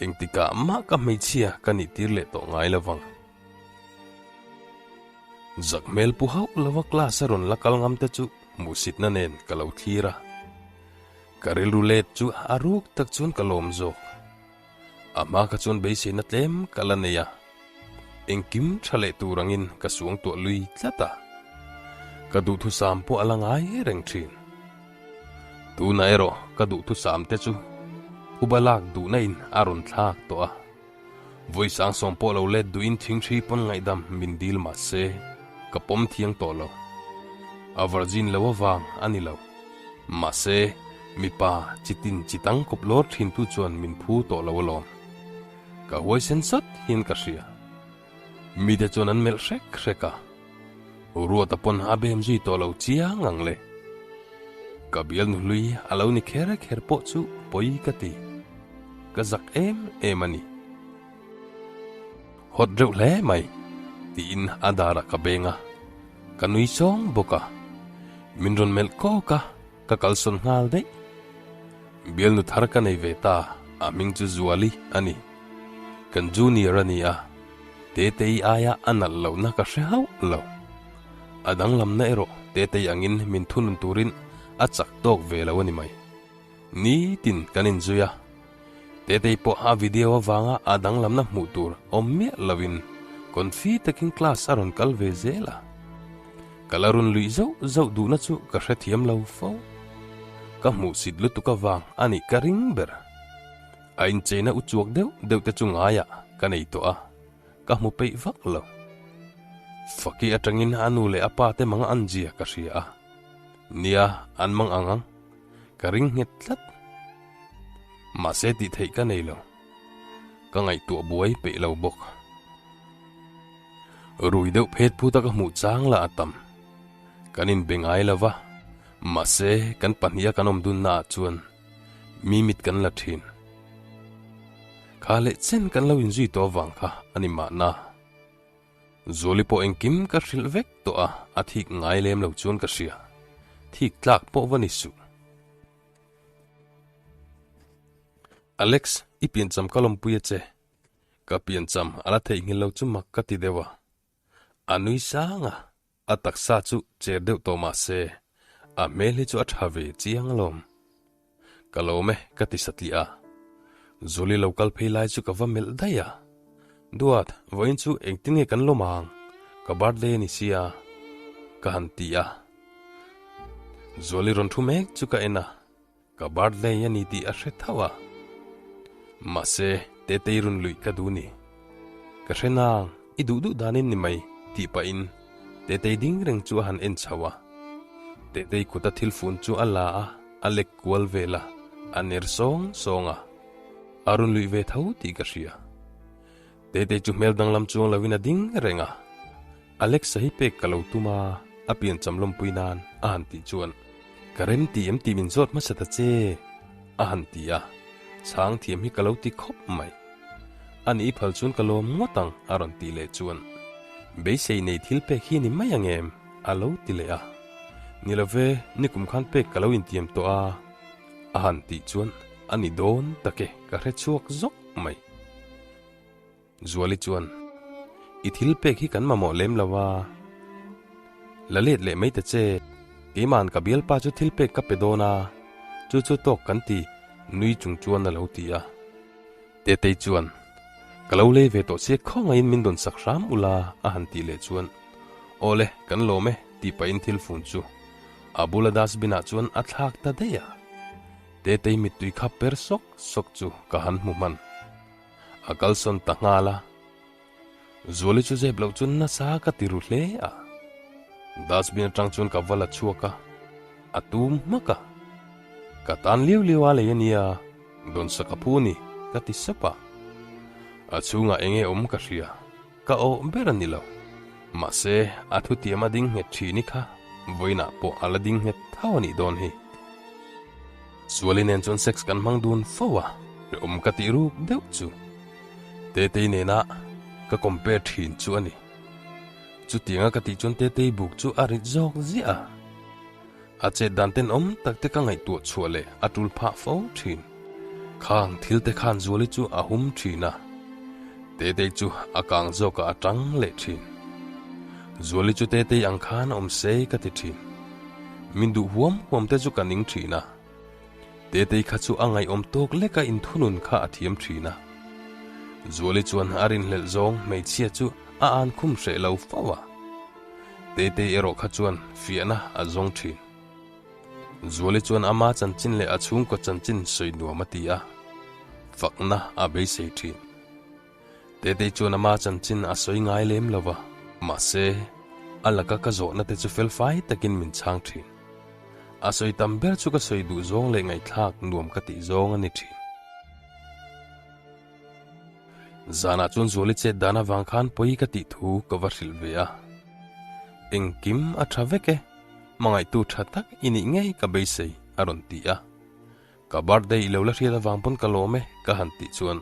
engtikah mah ka hmeichhia ka nih tir leh tawh ngai lo vang. Zak hmel pu hauh lova class a rawn la kal ngam te chu hmuhsitna nen ka lo thlir a. Ka rilru let chu a ruk tak chuan ka lawm zawk. A hma kha chuan beiseina tlem ka la nei a, engkim tha leh tur angin ka suang tuah lui tlat a. Ka duhthusam pawh a la ngai reng thin. Tunah erawh ka duhthusam te chu Uba lak duhna in a rawn thlak tawh a. Vawi sang sawm pawh lo let duhin thingthi pawn ngaihdam min dil mah se, ka pawm thiang tawh lo. A virgin lo avang a ni lo. Mahse, mipa chitin chitang kawp lawr thintu chuan min phu tawh lo alawm. Ka huaisen sat hian ka hria. Mite chuan an melh hrek hrek a. Ruata pawn a bem zui tawh lo chiang ang le. Ka bialnu hlui a lo ni kher kher pawh chu pawi ka ti. Ka zak em em a ni. Hawt reuh hle mai, tiin a darah ka beng a. Ka nui sawng bawk a. Min rawn melh kawk a, ka kalsawn nghal daih. Bialnu thar ka nei ve ta, a hming chu Zuali a ni. Kan junior a ni a. Tetei aia a nalh lohna ka hre hauh lo. A danglamna erawh Tetei angin min thunun turin a chak tawk ve lo a ni mai. Nitin kan inzui a, Tetei pawh a video avanga a danglamna hmuh tur awm miah loin confi takin class a rawn kal ve zel a. Ka la run luih zauh zauh duhna chu ka hrethiam lo fo. Ka hmuhsit lutuk avang a nih ka ring ber. A incheina u chuak deuh deuh te chu ngaiah ka nei tawh a, ka hmu peih vak lo. Faki atangin a nu leh a pa te mang an zia ka hria a, nia an mang ang ang, ka ring nghet tlat. Mahse tih theih ka nei lo, ka ngaihtuah buai peih lo bawk. Rui deuh phet phut a ka hmuh chang lah a tam. Kan inbe ngai lo va, mahse kan pahniha kan awm dunnaah chuan Mi mit kan la thin. Kha leh chen kan lo inzui tawh avang kha a ni mahna. Zuali pawh engkim ka hrilh vek tawh a, a thik ngai lem lo chuan ka hria. Thik tlak pawh va ni suh. Alex, i piancham ka lawmpui a che. Ka piancham a la theihnghilh lo chu mak ka ti deuh a. A nui sang a, a taksa chu cher deuh tawh mah se, a hmel hi chu a tha ve chiang alawm. Ka lawm e, ka ti satliah a. Zuli lo kal phei lai chu ka va melh daih a. Duat, vawiin chu engtin nge kan lawm ang? Ka birthday a ni sia, ka han ti a. Zuali rawn thu mek chu ka en a, ka birthday a ni tih a hre tho a. Mahse, Tetei rawn luih ka duh ni. Ka hre nang, i duh duh danin ni mai, tih pahin Tetei ding reng chu a han en chho a. Tetei kuta thil fun chu a la a, a lek kual vel a, a ner sawng sawng a. A rawn luih ve tho tih ka hria. Tetei chu hmel danglam chuang loin a ding reng a. Alexa hi pek ka lo tum a, a piancham lawmpui nan a han tih chuan, Ka rem ti em tih min zawt hmasa ta che, a han ti a, chhang thiam hi ka lo ti khawp mai. A nih phal chuan ka lawm ngawt ang, a rawn tih leh chuan, Beisei nei thil pek hi a ni mai ang em? a lo ti leh a. Ni lo ve, nikum khan pek ka lo intiam tawh a, a han tih chuan, A ni dawn tak e, ka hre chhuak zawk mai. Zuali chuan, I thil pek hi kan mamawh lem lo a, la let leh mai ta che. Keima'n ka bialpa chu thil pek ka pe dawn a, chu chu tawk kan ti, nui chung chuan a lo ti a. Tetei chuan, Ka lo lei ve tawh sia khawngaihin min dawn sak hram ula, a han tih leh chuan, Aw le, kan lawm e, tih pahin thil fun chu a bula dustbin ah chuan a thlak ta daih a. Tetei mittui kha per sawk sawk chu ka han hmu hman. A kalsawn ta nghal a. Zuali chu zep loh chuan nasa ka ti ru hle a. Dustbin atang chuan ka va la chhuak a, a tum hmak a. Ka tan liau liau a lei a nia, Dawnsak a phu a ni, ka ti sap a. A chhungah eng nge awm ka hria, ka awh ber a ni lo. Mahse, a thutiam a ding nghet thin i kha, vawiinah pawh a la ding nghet tho a nih dawn hi. Zuali nen chuan sex kan hmang dun fo a, hrehawm ka tih ruk deuh chu. Tetei nena ka compare thin chu a ni. Chutianga ka tih chuan Tetei buk chu a rit zawk ziah a. A chet dan tenawm tak te ka ngaihtuah chhuah leh a tul phah fo thin. Khang thil te khan Zuali chu a hum thin a, Tetei chu a kang zawkah a tang leh thin. Zuali chu Tetei ang khan awm se ka ti thin. Min duh huam huam te chu ka ning thin a. Tetei kha chu a ngaihawm tawk leka inthunun kha a thiam thin a. Zuali chuan a rinhlelh zawng hmeichhia chu a an khum hreh lo fo a. Tetei erawh kha chuan fiahna a zawng thin. Zuali chuan ama chanchin leh a chhungkaw chanchin sawi nuam a ti a, fakna a beisei thin. Tetei chuan ama chanchin a sawi ngai lem lo va, mahse, a laka ka zawhna te chu felfai takin min chhang thin. A sawi tam ber chu ka sawi duh zawng leh ngaihthlak nuam ka tih zawng a ni thin. Zanah chuan Zuali chet dan avang khan pawi ka tih thu ka va hrilh ve a. Engkim a tha vek e, hmangaihtu tha tak i nih ngei ka beisei, a rawn ti a. Ka birthday i lo la hriat avang pawn ka lawm e, ka han tih chuan,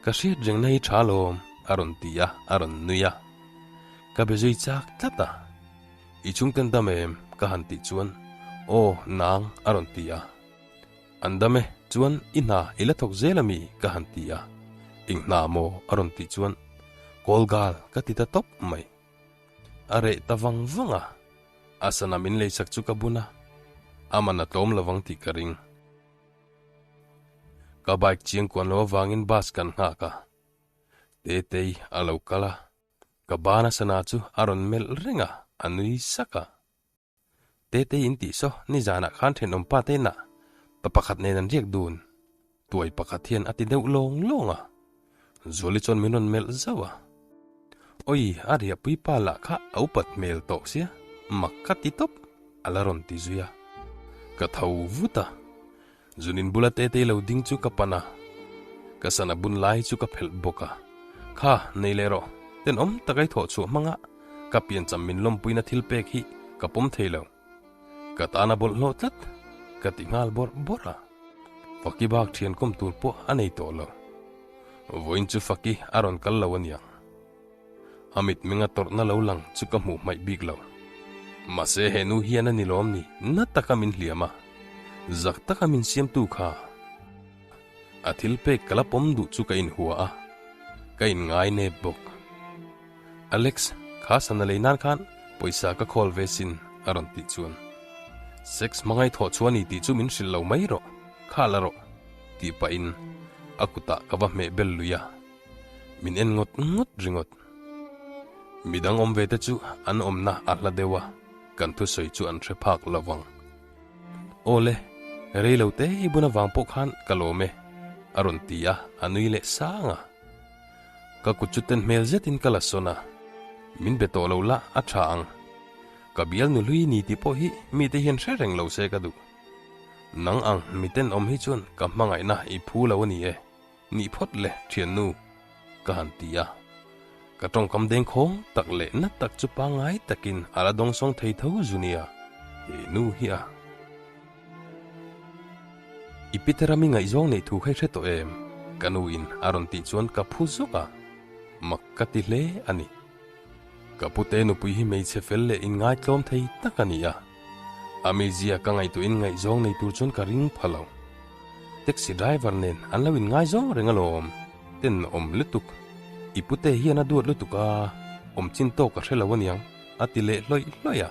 Ka hriat rengna hi tha lawm, a rawn ti a, a rawn nui a. Ka be zui chak tlat a. I chhungten dam em? ka han tih chuan, Aw, nang, a rawn ti a. An dam e, chuan i hna i la thawk zel a mi? ka han ti a. Eng hna maw? a rawn tih chuan, Call girl ka ti ta tawp mai. A reh ta vang vang a, a sana min leisak chu ka bun a, a man a tlawm lovang tih ka ring. Ka bike chiang kuan lo avangin bus kan nghak a, Tetei a lo kal a, ka bana sana chu a rawn melh reng a, a nui sak a. Tetei in tih saw nizanah khan thenawm pa te inah pa pakhat nen an riak dun. Tuai pakhat hian a ti deuh lawng lawng a. Zuali chuan min rawn melh zauh a. Oi, a riahpui pa lah kha a upat hmel tawh sia, mak ka ti tawp, a la rawn ti zui a. Ka tho vut a. Zunin bula Tetei lo ding chu ka pan a, ka sana bun lai chu ka phelh bawk a. Kha, nei leh rawh, tenawm taka i thawh chhuah hmanga ka piancham min lawmpuina thil pek hi ka pawm thei lo. Ka tan a bawlhhlawh tlat, ka ti nghal bawrh bawrh a. Faki bak thian kawm tur pawh a nei tawh lo. Vawiin chu Faki a rawn kal lo aniang. A mitmeng a tawrhna lo lang chu ka hmuh hmaih bik lo. Mahse he nu hian a ni lawm ni, na taka min hliam a, zak taka min siamtu kha. A thil pek ka la pawm duh chu ka inhua a, ka inngai nep bawk. Alex, kha sana lei nan khan pawisa ka call ve sin a rawn tih chuan. Sex hmangaih thawh chu a ni tih chu min hrilh lo mai rawh, kha la rawh tih pahin a kutah ka va hmeh bel lui a. Min en ngawt ngawt ringawt. Midang awm ve te chu an awmna a hla deuh a, kan thusawi chu an hre phak lo vang. Aw le, rei lo te i bun avang pawh khan ka lawm e, a rawn ti a, a nui leh sang a. Ka kut chu ten hmel zetin ka la sawn a, min be tawh lo la a tha ang. Ka bial nu hlui ni tih pawh hi mite hian hre reng lo se ka duh. Nang ang miten awm hi chuan ka hmangaihna i phu lo a ni e. Nih phawt le, thiannu, ka han ti a. Ka tawngkam dengkhawng tak leh na tak chu pangngai takin a la dawngsawng thei tho zu nia, he nu hi a. I Peter-a mi ngaihzawng neih thu kha i hre tawh em? Ka nu in a rawn tih chuan ka phu zawk a, mak ka ti hle a ni. Ka pute nupui hi hmeichhe fel leh inngaitlawm thei tak a ni a. A mizia ka ngaihtuahin ngaihzawng nei tur chuan ka ring pha lo. Taxi driver nen an lo inngaizawng reng alawm, tenawm lutuk. I pute hian a duat lutuk a, awm chin tawk ka hre lo aniang, a ti leh hlawih hlawih a.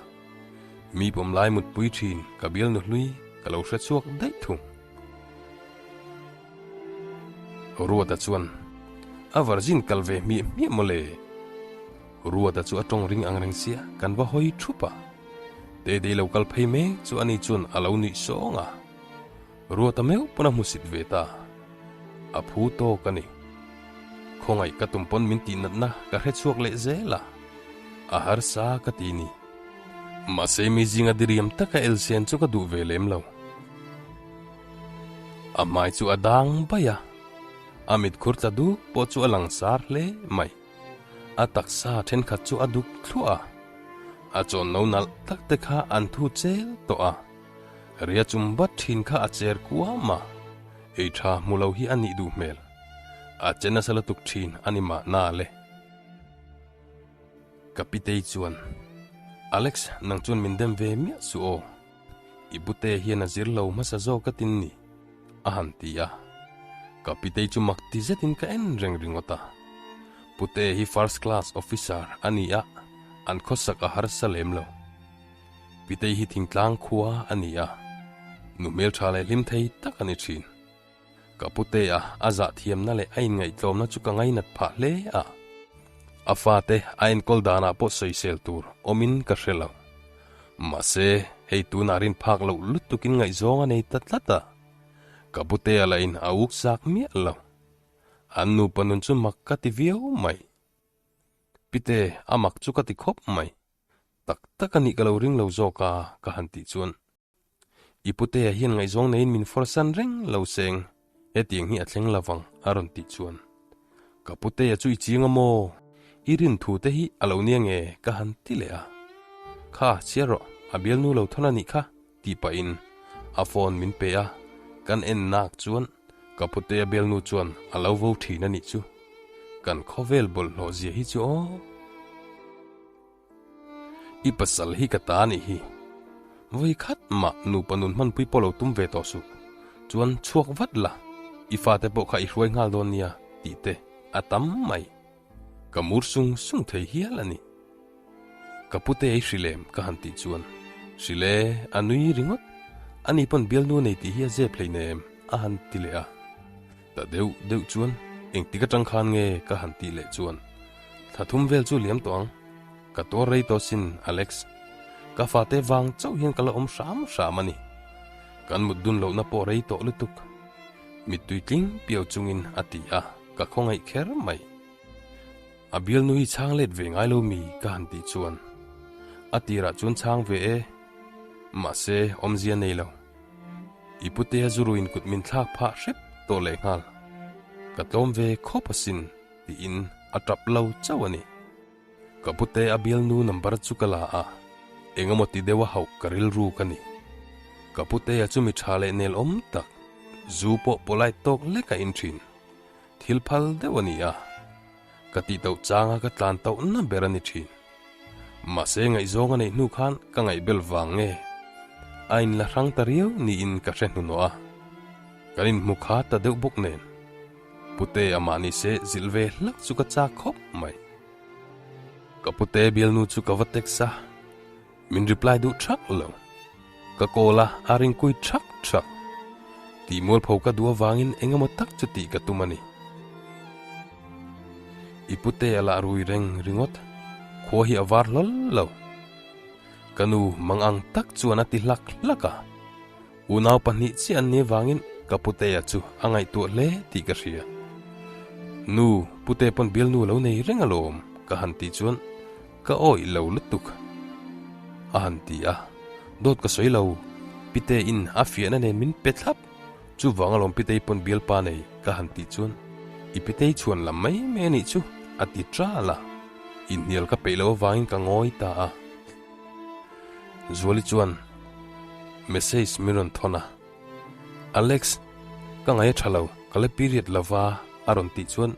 Mi pawm lai mutpui thin ka bialnu hlui ka lo hre chhuak daih thung. Ruata chuan, A virgin kal ve hmiah hmiah mawle. Ruata chu a tawng ring ang reng sia kan va hawi thup a. Tedei lo kal phei mek chu ani chuan a lo nuih sawng a. Ruata meuh pawn a hmusit ve ta. A phu tawk a ni. Khawngaih ka tum pawn min tih natna ka hre chhuak leh zel a. A harsa ka ti ni. Mahse mi zinga diriam taka elsen chu ka duh ve lem lo. A hmai chu a dang baih a, a mitkhur tla duk pawh chu a lang sar hle mai. A taksa thenkhat chu a duk thluah a, a chawn no nalh tak te kha an thu chel tawh a, ria chum bat thin kha a cher kuam a, ei tha hmu lo hi a nih duh hmel. A che nasa lutuk thin a ni mahna le. Ka pitei chuan, Alex, nang chuan min dem ve miah suh aw. I pute hian a zir lo hmasa zawk a tin ni, a han ti a. Ka pitei chu mak ti zetin ka en reng ringawt a. Pute hi first class officer a ni a, an khawsak a harsa lem lo. Pitei hi thingtlang khua a ni a, nu hmeltha leh hlim thei tak a ni thin. Ka putea a zah thiamna leh a inngaihtlawmna chu ka ngainat phah hle a. A fate a enkawl danah pawh sawisel tur awmin ka hre lo. Mahse, hei tunah rin phak loh lutukin ngaihzawng a nei ta tlat a. Ka putea lahin a uk zak miah lo. An nupa nun chu mak ka ti viau mai. Pite, a mak chu ka ti khawp mai. Tak tak a nih ka lo ring lo zawk a, ka han tih chuan. I putea hian ngaihzawng neiin min forsan reng lo seng, hetiang hi a thleng lovang a rawn tih chuan. Ka putea chu i chiang a maw? I rin thu te hi a lo nia nge ka han ti leh a. Kha, chhiar rawh, a bialnu lo thawn a nih kha tih pahin a phone min pe a, kan en nak chuan ka putea bialnu chuan a lo vo thin a nih chu. Kan khawvel bawlhhlawh zia hi chu aw. I pasal hi ka ta anih hi. Vawi khat mah nupa nun hmanpui pawh lo tum ve tawh suh. Chuan chhuak vat la, i fate pawh kha i hruai nghal dawn nia tih te a tam mai. Ka mur sung sung thei hial a ni. Ka pute ei hri lem ka han tih chuan, Hrilh e, a nui ringawt. Ani pawn bialnu nei tih hi a zep hleinem a han ti leh a. Ta deuh deuh chuan engtik atang khan nge ka han tih leh chuan, Thla thum vel chu liam tawh ang. Ka tuar rei tawh sin, Alex. Ka fate vang chauh hian ka la awm hram hram a ni. Kan mut dun lohna pawh rei tawh lutuk. Mittui tling piau chungin a ti a, ka khawngaih kher mai. A bialnu hi chhang let ve ngai lo mi ka han tih chuan a tirah chuan chhang ve e, mahse awmzia nei lo. I putea zuruin kut min thlak phah hrep tawh lehnghal. Ka tlawm ve khawp asin tiin a tap lo chauh a ni. Ka pute a bialnu number chu ka la a, eng emaw ti deuh a hauh ka rilru ka ni. Ka putea chu mi tha leh nel awm tak, zu pawh polite tawk lek a in thin. Thil phal deuh a ni a, ka tih tauh changa ka tlan tauhna ber a ni thin. Mahse ngaihzawng a neih hnu khan ka ngaihbel vang nge a inla hrang ta riau niin ka hre hnuhnawh a, kan inhmu kha ta deuh bawk nen. Pute amah ni se zilh ve hlak chu ka chak khawp mai. Ka pute bialnu chu ka va text a, min reply duh thak lo. Ka call a, a ring kui thak thak. Tih mualpho ka duh avangin eng emaw tak chu tih ka tum a ni. I pute a lah rui reng ringawt, khua hi a var hlawl lo. Ka nu mangang tak chuan a ti hlak hlak a. Unau pahnih chiah an ni avangin ka putea chu a ngaihtuah hle tih ka hria. Nu, pute pawn bialnu lo nei reng alawm ka han tih chuan ka awih lo lutuk a han ti a, dawt ka sawi lo, pite in a fiahna nen min pe thlap, chuvang alawm pitei pawn bialpa nei ka han tih chuan i pitei chhuan lam mai mai a nih chu a ti ṭal a, inhnial ka peih lo avangin ka ngawi ta a. Zuali chuan message min rawn thawn a, Alex, ka ngaih a tha lo, ka la period lova a rawn tih chuan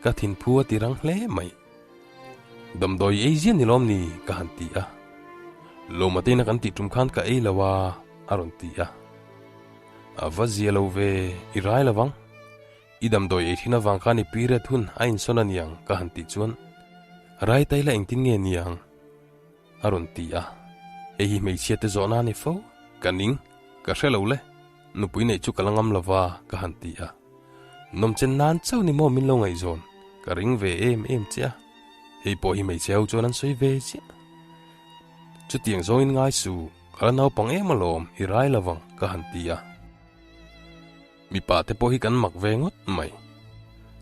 ka thinphu a ti rang hle mai. Damdawi ei ziah ni lawm ni ka han ti a, Lawmateina kan tih tum khan ka ei lo a a rawn ti a. A va zia lo ve, i rai lo vang. I damdawi ei thin avang khan i period hun a insawn a niang ka han tih chuan rai ta ila engtin nge niang? A rawn ti a, hei hi hmeichhia te zawhna a ni fo, ka ning, ka hre lo le, nupui neih chu ka la ngam lova ka han ti a, nawmchen nan chauh ni maw min lo ngaihzawn, ka ring ve em em che a, hei pawh hi hmeichhe ho chuan an sawi ve chiah. Chutiang zawngin ngai su, ka la naupang em alawm, i rai lovang ka han ti a. Mipa te pawh hi kan mak ve ngawt mai.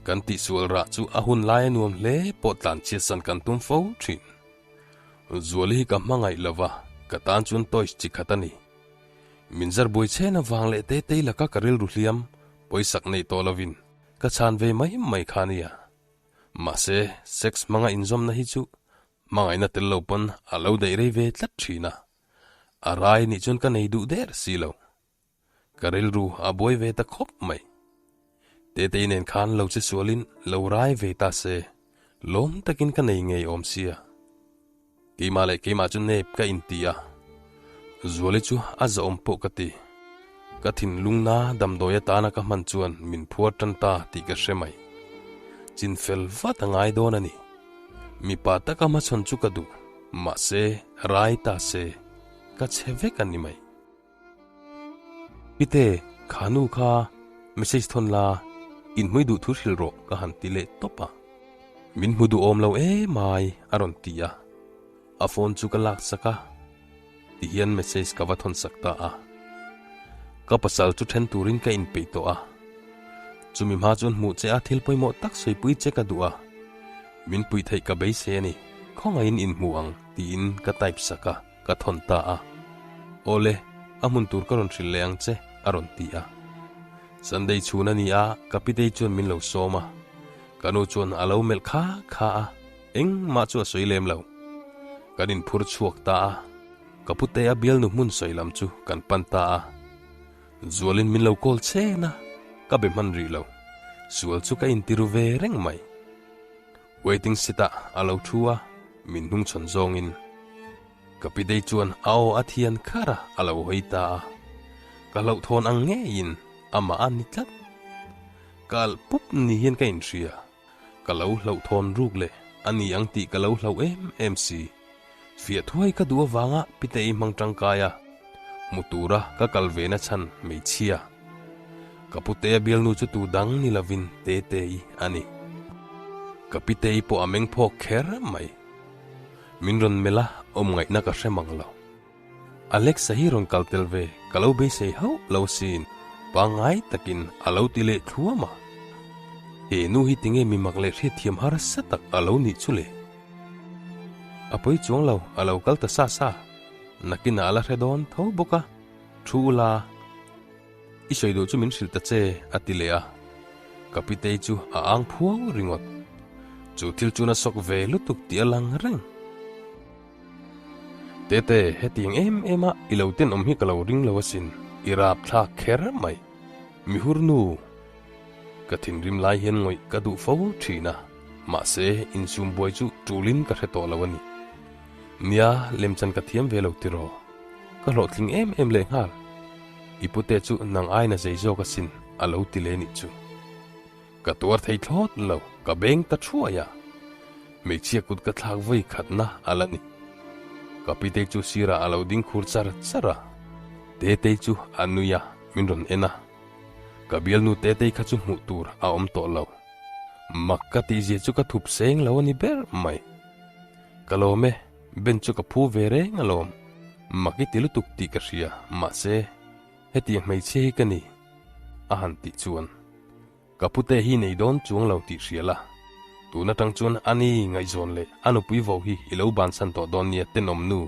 Kan tihsual rah chu a hun lai a nuam hle pawh tlanchhiatsan kan tum fo thin. Zuali hi ka hmangaih lo va, ka tan chuan toys chi khat a ni. Min zar buai chen avang leh te tei laka ka rilru hliam, pawisak nei tawh lovin ka chhan ve mai mai kha nia. Mahse, sex hmanga inzawmna hi chu hmangaihna tel lo pawn a lo daih rei ve tlat thin a. A rai nih chuan ka nei duh der si lo. Ka rilru a buai ve ta khawp mai. Tetei nen khan lo che sualin lo rai ve ta se, lawm takin ka nei ngei awm sia. Keimah leh keimah chu nep ka inti a, Zuali chu a zahawm pawh ka ti. Ka thinlungna damdawi atana ka hman chuan min phuar tan ta tih ka hre mai. Chin fel vat a ngai dawn a ni. Mipa taka hmachhawn chu ka duh, mahse rai ta se, ka chhe vek a ni mai. Pite, kha nu kha message thawn la, inhmui duh thu hrilh rawh ka han ti leh tawp a. Min hmu duhawm lo emai a rawn ti a, a phone chu ka lak sak a, tihian message ka va thawn sak ta a. Ka pasal chu then turin ka inpeih tawh a, chumi hma chuan hmuh che a thil pawimawh tak sawipui che ka duh a, min puih theih ka beisei a ni, khawngaihin inhmu ang tiin ka type sak a. Ka thawn ta a. Awle, a hmun tur ka rawn hrilh leh ang che, a rawn ti a. Sunday chhun a ni a, ka pitei chuan min lo sawm a. Ka nu chuan a lo melh kha kha a, engmah chu a sawi lem lo. Kan inphur chhuak ta a, ka pute a bialnu hmun sawi lam chu kan pan ta a. Zualin min lo call chen a, ka be hman rih lo. Sual chu ka intiru ve reng mai. Waiting seat ah a lo thu a, min hnungchhawn zawngin ka pi dei chuan a aw a thian khar a, a lo hawi ta a. Ka hlauhthawn ang ngeiin amah a ni tlat. Ka alh pup ni hian ka inhria, ka lo hlauhthawn ruk le. a ni ang tih ka lo hlauh em em si. Fiah thuai ka duh avanga Pitei hmang tangkai a, hmu tura ka kal ve na chhan hmeichhia. Ka putea bialnu chu tu dang ni lovin Tetei a ni. Ka Pitei pawh a meng phawk kher mai. Min rawn melh a, awm ngaihna ka hre mang lo. Alexa hi rawn kal tel ve ka lo beisei hauh lo asin, pangngai takin a lo ti leh thluam a. He nu hi tinge mi mak leh hriatthiam harsa tak a lo nih chu le? A pawi chuang lo, a lo kal ta sa sa. Nakinah a la hre dawn tho bawk a, thu ula, i sawi duh chu min hrilh ta che, a ti leh a. Ka pitei chu a ang phuau ringawt. Chu thil chuan a sawk ve lutuk tih a lang reng. Tete, hetiang em em a i lo tenawm hi ka lo ring lo asin, i rap thlak kher mai. Mihur nu, ka thinrim lai hian ngawih ka duh fo thin a, mahse insum buai chu tulin ka hre tawh lo a ni. Nia, lemchan ka thiam ve lo tiraw? Ka hlawhtling em em leh nghal. I pute chu nang aina zei zawk asin a lo ti leh nih chu. Ka tuar thei thlawt lo, ka beng ta thuai a. Hmeichhia kut ka thlak vawi khatna a la ni. Ka pitei chu sirah a lo ding khur char char a. Tetei chu a nui a, min rawn en a. Ka bialnu Tetei kha chu hmuh tur a awm tawh lo. Mak ka tihzia chu ka thup seng lo a ni ber mai. Ka lawm e, Ben chu ka phu ve reng alawm. Mak i ti lutuk tih ka hria, mahse, hetiang hmeichhia hi ka ni, a han tih chuan. Ka pute hi nei dawn chuang lo tih hria la, tun atang chuan a ni ngaihzawn leh a nupui vo hi i lo bansan tawh dawn nia tenawm nu,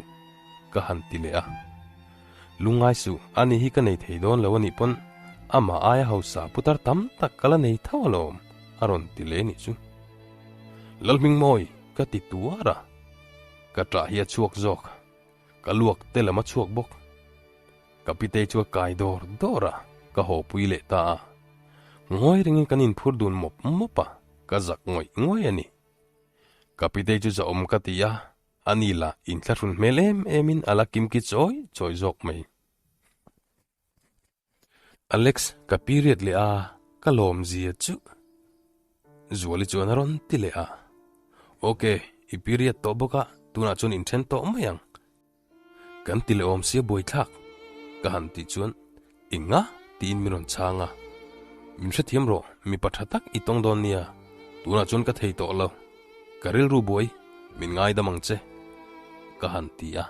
ka han ti leh a. Lungngai suh, a ni hi ka nei thei dawn lo a nih pawn amah aia hausa putar tam tak ka la nei tho alawm, a rawn ti leh nih chu. Lalhmingmawi, ka ti tuar a, ka ṭah hi a chhuak zawk, ka luak te lam a chhuak bawk. Ka pitei chu a kai dawr dawr a, ka haw pui leh ta a. Ngawi ringin kan inphur dun mawp mawp a, ka zak ngawih ngawih a ni. Ka pitei chu zahawm ka ti a, ani lah inthlahrun hmel em emin a la kimki chawi chawi zawk mai. Alex, ka period leh a, ka lawm zia chu. Zuali chuan a rawn ti leh a. Ok, i period tawh bawk a, tunah chuan inthen tawh mai ang. Kan ti leh awm sia buaithlak, ka han tih chuan Enga? tiin min rawn chhang a. Min hrethiam rawh, mipa tha tak i tawng dawn nia, tunah chuan ka thei tawh lo. Ka rilru buai, min ngaidam ang che, ka han ti a.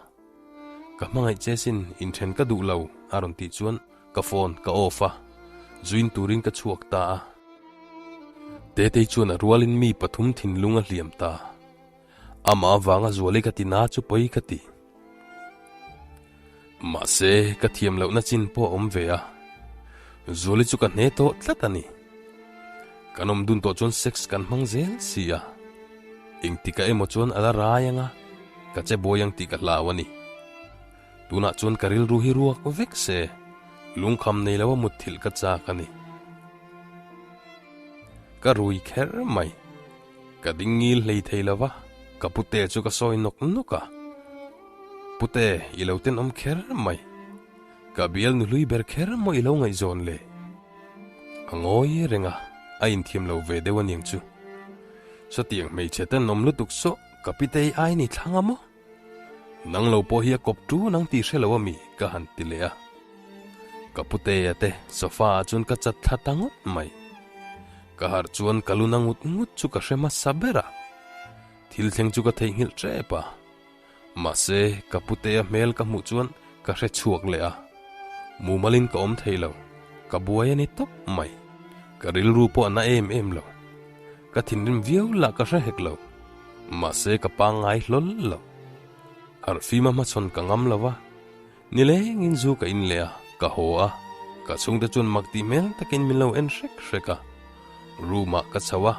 Ka hmangaih che sin, inthen ka duh lo, a rawn tih chuan ka phone ka off a, zuin turin ka chhuak ta a. Tetei chuan a rualin mi pathum thinlung a hliam ta. Amah avanga zuali ka ti na chu pawi ka ti. Mahse, ka thiam lohna chin pawh a awm ve a. Zuali chu ka hne tawh tlat a ni. Kan awm dun tawh chuan sex kan hmang zel si a. Engtikah emaw chuan a la rai ang a, ka che buai ang tih ka hlau a ni. Tunah chuan ka rilru hi ruak vek se, lungkham nei lo a mutthilh ka chak a ni. Ka rui kher mai. Ka ding ngil hlei thei lo va, ka pute chu ka sawi nawk nawk a. Pute, i lo tenawm kher mai. Ka bial nuhlui ber kher maw i lo ngaihzawn le? A ngawi reng a, a inthiam lo ve deuh aniang chu. Sawtiang hmeichhe tenawm lutuk saw ka pitei ai ni thlang a maw? Nang lo pawh hi a kawp tu nang tih hre lo a mi? ka han ti leh a. Ka putea te sofa ah chuan ka chat thla ta ngawt mai. Ka harh chuan ka lu na ngut ngut chu ka hre hmasa ber a. Thil thleng chu ka theihnghilh tep a. Mahse, ka putea hmel ka hmuh chuan ka hre chhuak leh a. Mumalin ka awm thei lo, ka buai a ni tawp mai. Ka rilru pawh a na em em lo. Ka thinrim viau lah ka hre hek lo. Mahse ka pangngai hlawl lo. Harhfima hmachhawn ka ngam lo va, nilengin zu ka in leh a, ka haw a, ka chhungte chuan mak tih hmel takin min lo en hrek hrek a. Room ah ka chho a,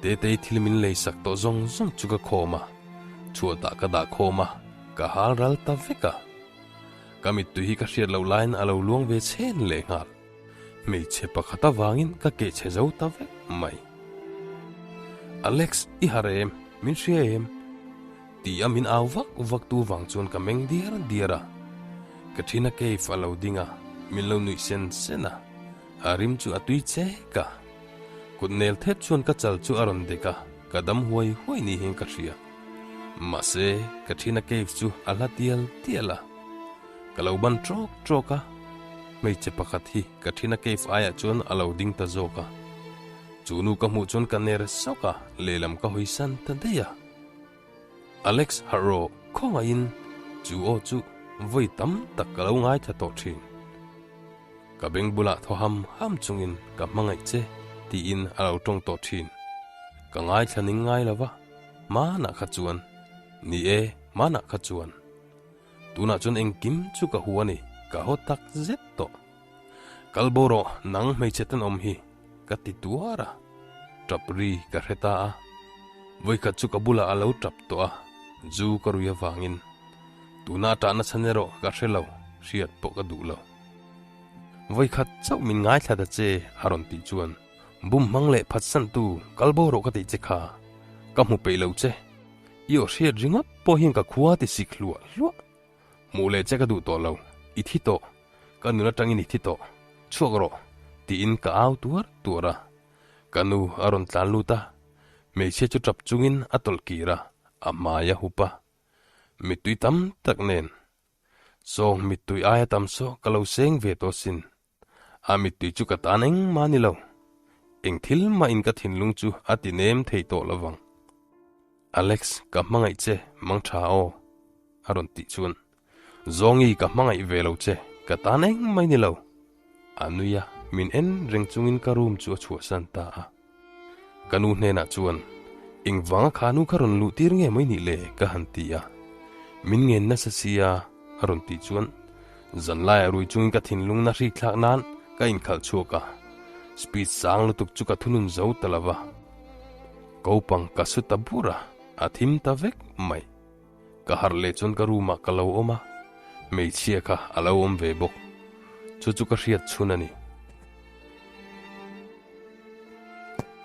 Tetei thil min lei sak tawh zawng zawng chu ka khawm a, chhuatah ka dah khawm a, ka hal ral ta vek a. Ka mittui hi ka hriat loh laiin a lo luang ve chhen leh nghal. Hmeichhe pakhat avangin ka keh chhe zo ta vek mai. Alex, i harh em? Min hria em? Ti a min au vak vak tu vang chuan ka meng diar diar a. Ka ṭhin a cave a lo ding a, min lo nuih sen sen a. A rim chu a tui chek a. Kut nel thep chuan ka chal chu a rawn dek a. ka dam huai huai ni hian ka hria. Mahse, ka ṭhina cave chu a hla tial tial a. Ka lo ban ṭawk ṭawk a, hmeichhe pakhat hi ka ṭhina cave aiah chuan a lo ding ta zawk a. Chu nu ka hmuh chuan ka ner sawk a, lehlam ka hawi san ta daih a. Alex harh rawh khawngaihin chu aw chu vawi tam tak ka lo ngaithla tawh ṭhin. Ka beng bulah thaw ham ham chungin ka hmangaih che tiin a lo tawng tawh thin. Ka ngaithla ning ngai lo va, hmanah kha chuan, ni e, hmanah kha chuan. Tunah chuan engkim chu ka hu a ni, ka haw tak zet tawh. Kal bo rawh, nang hmeichhe tenawm hi, ka ti tuar a. Tap ri ka hre ta a. Vawikhat chu ka bulah a lo tap tawh a, zu ka rui avangin. Tuna a tahna chhan erawh ka hre lo, hriat pawh ka duh lo. Vawikhat chauh min ngaithla ta che a rawn tih chuan bum hmang leh phatsantu kal bo rawh ka tih che kha ka hmu peih lo che. I aw hriat ringawt pawh hian ka khua ti sik hluah hluah. Hmuh leh che ka duh tawh lo, i thi tawh, ka nun atangin i thi tawh, chhuak rawh tiin ka au tuar tuar a. Ka nu a rawn tlan lut a, hmeichhia chu tap chungin a tawlh kir a, a hmai a hup a. Mittui tam tak nen Sawng mittui aia tam saw ka lo seng ve tawh sin. A mittui chu ka tan engmah a ni lo. Eng thil mah in ka thinlung chu a ti nem thei tawh lo vang. Alex, ka hmangaih che, mang tha aw, a rawn tih chuan. Zawngi, ka hmangaih ve lo che, ka tan engmah i ni lo. A nui a, min en reng chungin ka room chu a chhuahsan ta a. Ka nu hnenah chuan, Engvanga kha nu kha rawn luh tir nge mai nih le? ka han ti a. Min ngen nasa sia, a rawn tih chuan zanlaiah rui chungin ka thinlungna hrik thlak nan ka inkhalh chhuak a. Speed sang lutuk chu ka thunun zo ta lo va. Kopang ka su ta bur a, a thim ta vek mai. Ka harh leh chuan ka room ah ka lo awm a, hmeichhia kha a lo awm ve bawk. Chu chu ka hriat chhun a ni.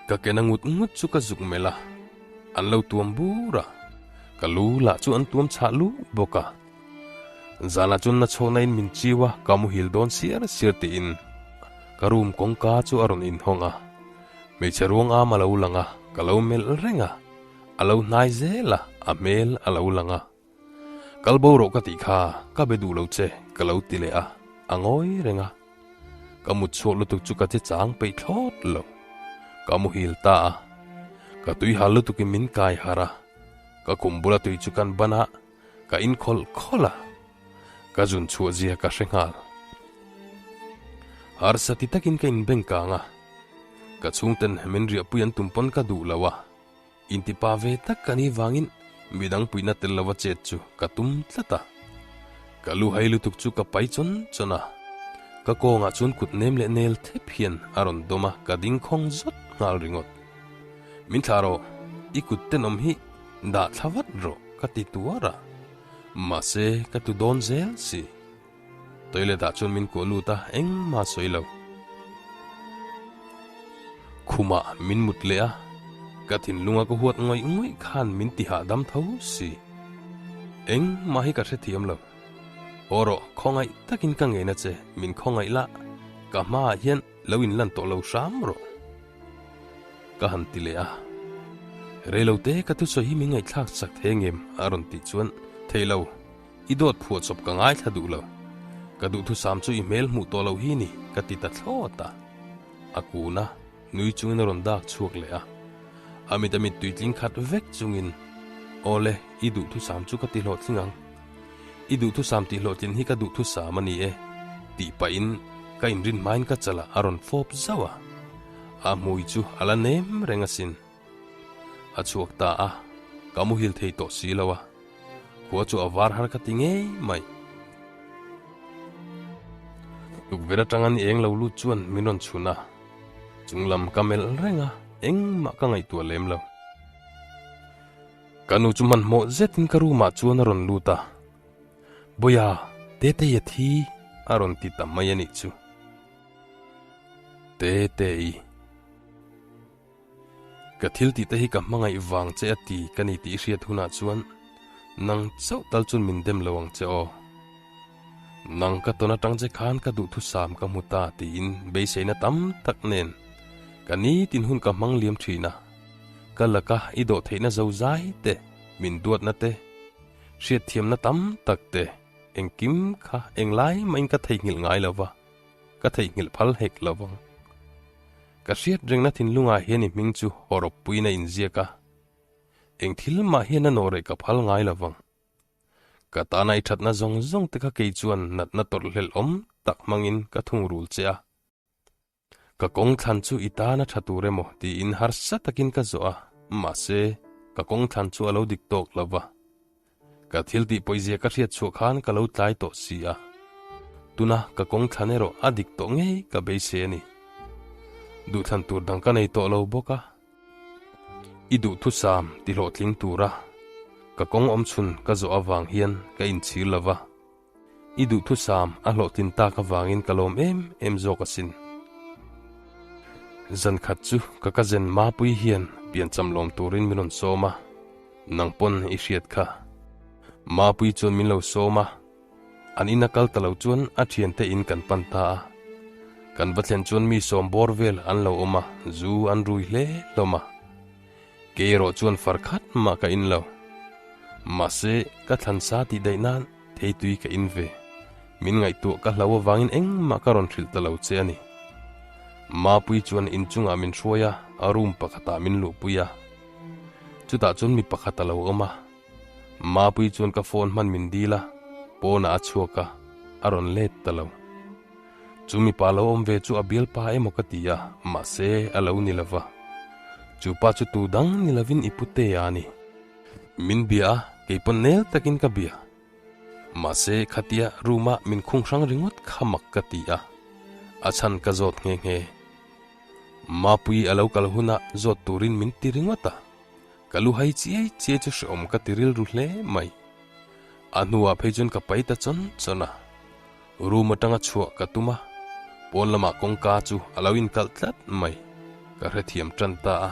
Ka kena ngut ngut chu ka zuk melh a, an lo tuam bur a, ka lu lah chu an tuam chhah lu bawk a. Zanah chuan na chhawkna in min chiu a, ka muhil dawn siar siar tiin ka room kawngka chu a rawn inhawng a. Hmeichhe ruang am a lo lang a, ka lo melh reng a, a lo hnai zel a, a hmel a lo lang a. Kal bo rawh ka tih kha, ka be duh lo che, ka lo ti leh a, a ngawi reng a. Ka mut chhuak lutuk chu ka che chang peih thlawt lo. Ka muhil ta a, ka tui hal lutukin min kai harh a, ka kum bula tui chu kan ban a, ka in khawlh khawlh a, ka zun chhuah zia ka hre nghal. Harsa ti takin ka inbeng kang a, ka chhungten min riahpui an tum pawn ka duh lo a. Intipa ve tak ka nih vangin midang puihna tel lova chet chu ka tum tlat a. Ka lu hai lutuk chu ka pai chawn chawn a. Ka kawngah chuan kut nem leh nel thep hian a rawn dawm a, ka ding khawng zawt nghal ringawt. Min thlah rawh, i kut tenawm hi dah thla vat rawh ka ti tuar a. Mahse ka tlu dawn zel si. Toilet ah chuan min kuah lut a, engmah sawi lo. Khumah min mut leh a, ka thinlunga ka huat ngawih ngawih khan min ti hahdam tho si. Engmah hi ka hrethiam lo. Haw rawh, khawngaih takin ka ngen a che, min khawngaih lah, ka hmaah hian lo inlan tawh lo hram rawh. Ka han ti leh a, Reilote ka thusawi hi min ngaihthlak chak thei ngem a rawn tih chuan, Thei lo. I dawt phuah chawp ka ngaithla duh lo. Ka duhthusam chu i hmel hmuh tawh loh hi ni, ka ti ta thlawt a. A kun a, nui chungin a rawn dak chhuak leh a. A mit a mittui tling khat vek chungin, Awle, i duhthusam chu ka ti hlawhtling ang. I duhthusam tih hlawhtlin hi ka duhthusam a ni e, tih pahin ka inrin hmain ka chalah a rawn fawp zauh a. A hmui chu a la nem reng asin. A chhuak ta a, ka muhil thei tawh si lo a. Khua chu a var har ka ti ngei mai. Tukverh atanga ni eng lo lut chuan min rawn chhun a, chung lam ka melh reng a, engmah ka ngaihtuah lem lo. Ka nu chu hmanhmawh zetin ka room ah chuan a rawn lut a, Bawia, Tetei a thi a rawn ti ta mai a nih chu. Tetei. Ka thil tih te hi ka hmangaih vang che a ti ka ni tih i hriat hunah chuan nang chauh tal chuan min dem lo ang che aw. Nang ka tawn atang che khan ka duhthusam ka hmu ta tiin beiseina tam tak nen ka nitin hun ka hmang liam thin a. Ka laka i dawh theihna zo zai te, min duatna te, hriatthiamna tam tak te, engkim kha englai mahin ka theihnghilh ngai lo va, ka theihnghilh phal hek lo vang. Ka hriat rengna thinlungah hian i hming chu hawrawp puiin a inziak a, eng thil mah hian a nawhreh ka phal ngai lo vang. Ka tana i thatna zawng zawng te kha kei chuan natna tawrhhlelh awm tak hmangin ka thungrul che a. Ka kawng thlan chu i tan a tha tur emaw tiin harsa takin ka zawh a, mahse, ka kawng thlan chu a lo dik tawk lo va. Ka thil tih pawizia ka hriat chhuah khan ka lo tlai tawh si a. Tuna ka kawng thlan erawh a dik tawh ngei ka beisei a ni. Duhthlan tur dang ka nei tawh lo bawk a. I duhthusam ti hlawhtling tura ka kawng awmchhun ka zawh avang hian ka inchhir lo va. I duhthusam a hlawhtlin tak avangin ka lawm em em zawk asin. Zan khat chu ka cousin Mapui hian piancham lawm turin min rawn sawm a, nang pawn i hriat kha. Mapui chuan min lo sawm a, an ina kal ta lo chuan a thiante in kan pan ta a. Kan va thlen chuan mi sawm bawr vel an lo awm a, zu an rui hle hlawm a. Kei erawh chuan far khat mah ka in lo. Mahse, ka thlansa tih daih nan Theitui ka in ve. Min ngaihtuah ka hlau avangin engmah ka rawn hrilh ta lo che a ni. Mapui chuan inchungah min hruai a, a room pakhatah min luhpui a. Chutah chuan mi pakhat a lo awm a. Mapui chuan ka phone hman min dil a, pawnah a chhuak a, a rawn let ta lo. Chu mipa lo awm ve chu a bialpa emaw ka ti a, mahse a lo ni lova. Chu pa chu tu dang ni lovin i pute a ni. Min bia a, kei pawn nel takin ka bia. Mahse, khatia room-a min khung hrang ringawt kha mak ka ti a, a chhan ka zawt nghe nghe. Mapui a lo kal hunah zawt turin min ti ringawt a, ka lu hai chiai chiai chu hrehawm ka ti rilru hle mai. A hnuah phei chuan ka pai ta chawn chawn a, room atanga chhuah ka tum a, pawn lamah kawngka chu a lo inkalh tlat mai, ka hrethiam tan ta a,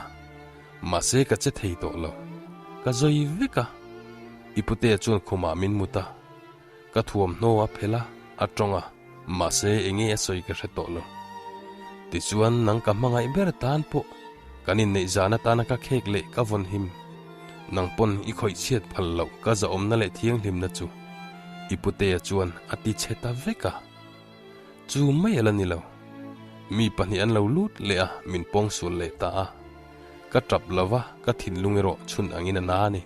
mahse ka che thei tawh lo, ka zawi vek a, i putea chuan khumah min mut a, ka thuamhnaw a phelh a, a tawng a, mahse enge a sawi ka hre tawh lo. Tichuan nang ka hmangaih ber tan pawh kan inneih zan atana ka khek leh ka vawn him, nang pawn i khawih chhiat phal loh ka zahawmna leh thianghlimna chu i putea chuan a ti chhe ta vek a. Chu mai a la ni lo. Mi pahnih an lo lut leh a, min pawng sual leh ta a. Ka tap lo va, ka thinlung erawh chhun angin a na a ni.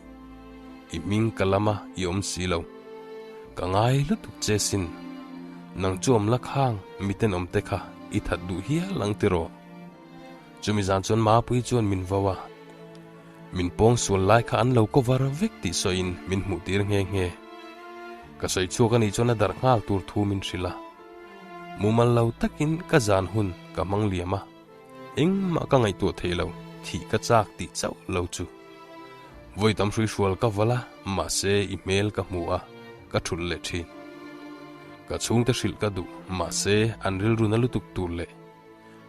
I hming ka lam a, i awm si lo. Ka ngai lutuk che sin. Nang chu awm la khang, miten awm te kha i that duh hial ang tiraw? Chumi zan chuan Mapui chuan min vo a. Min pawng sual lai kha an lo cover vek tih sawiin min hmuh tir nghe nghe. Ka sawi chhuak a nih chuan a darh nghal tur thu min hrilh a. Mumal lo takin ka zan hun ka hmang liam a, engmah ka ngaihtuah thei lo, thih ka chak tih chauh lo chu. Vawi tam hruihrual ka valh a, mahse i hmel ka hmu a, ka thulh leh thin. Ka chhungte hrilh ka duh, mahse an rilru na lutuk tur leh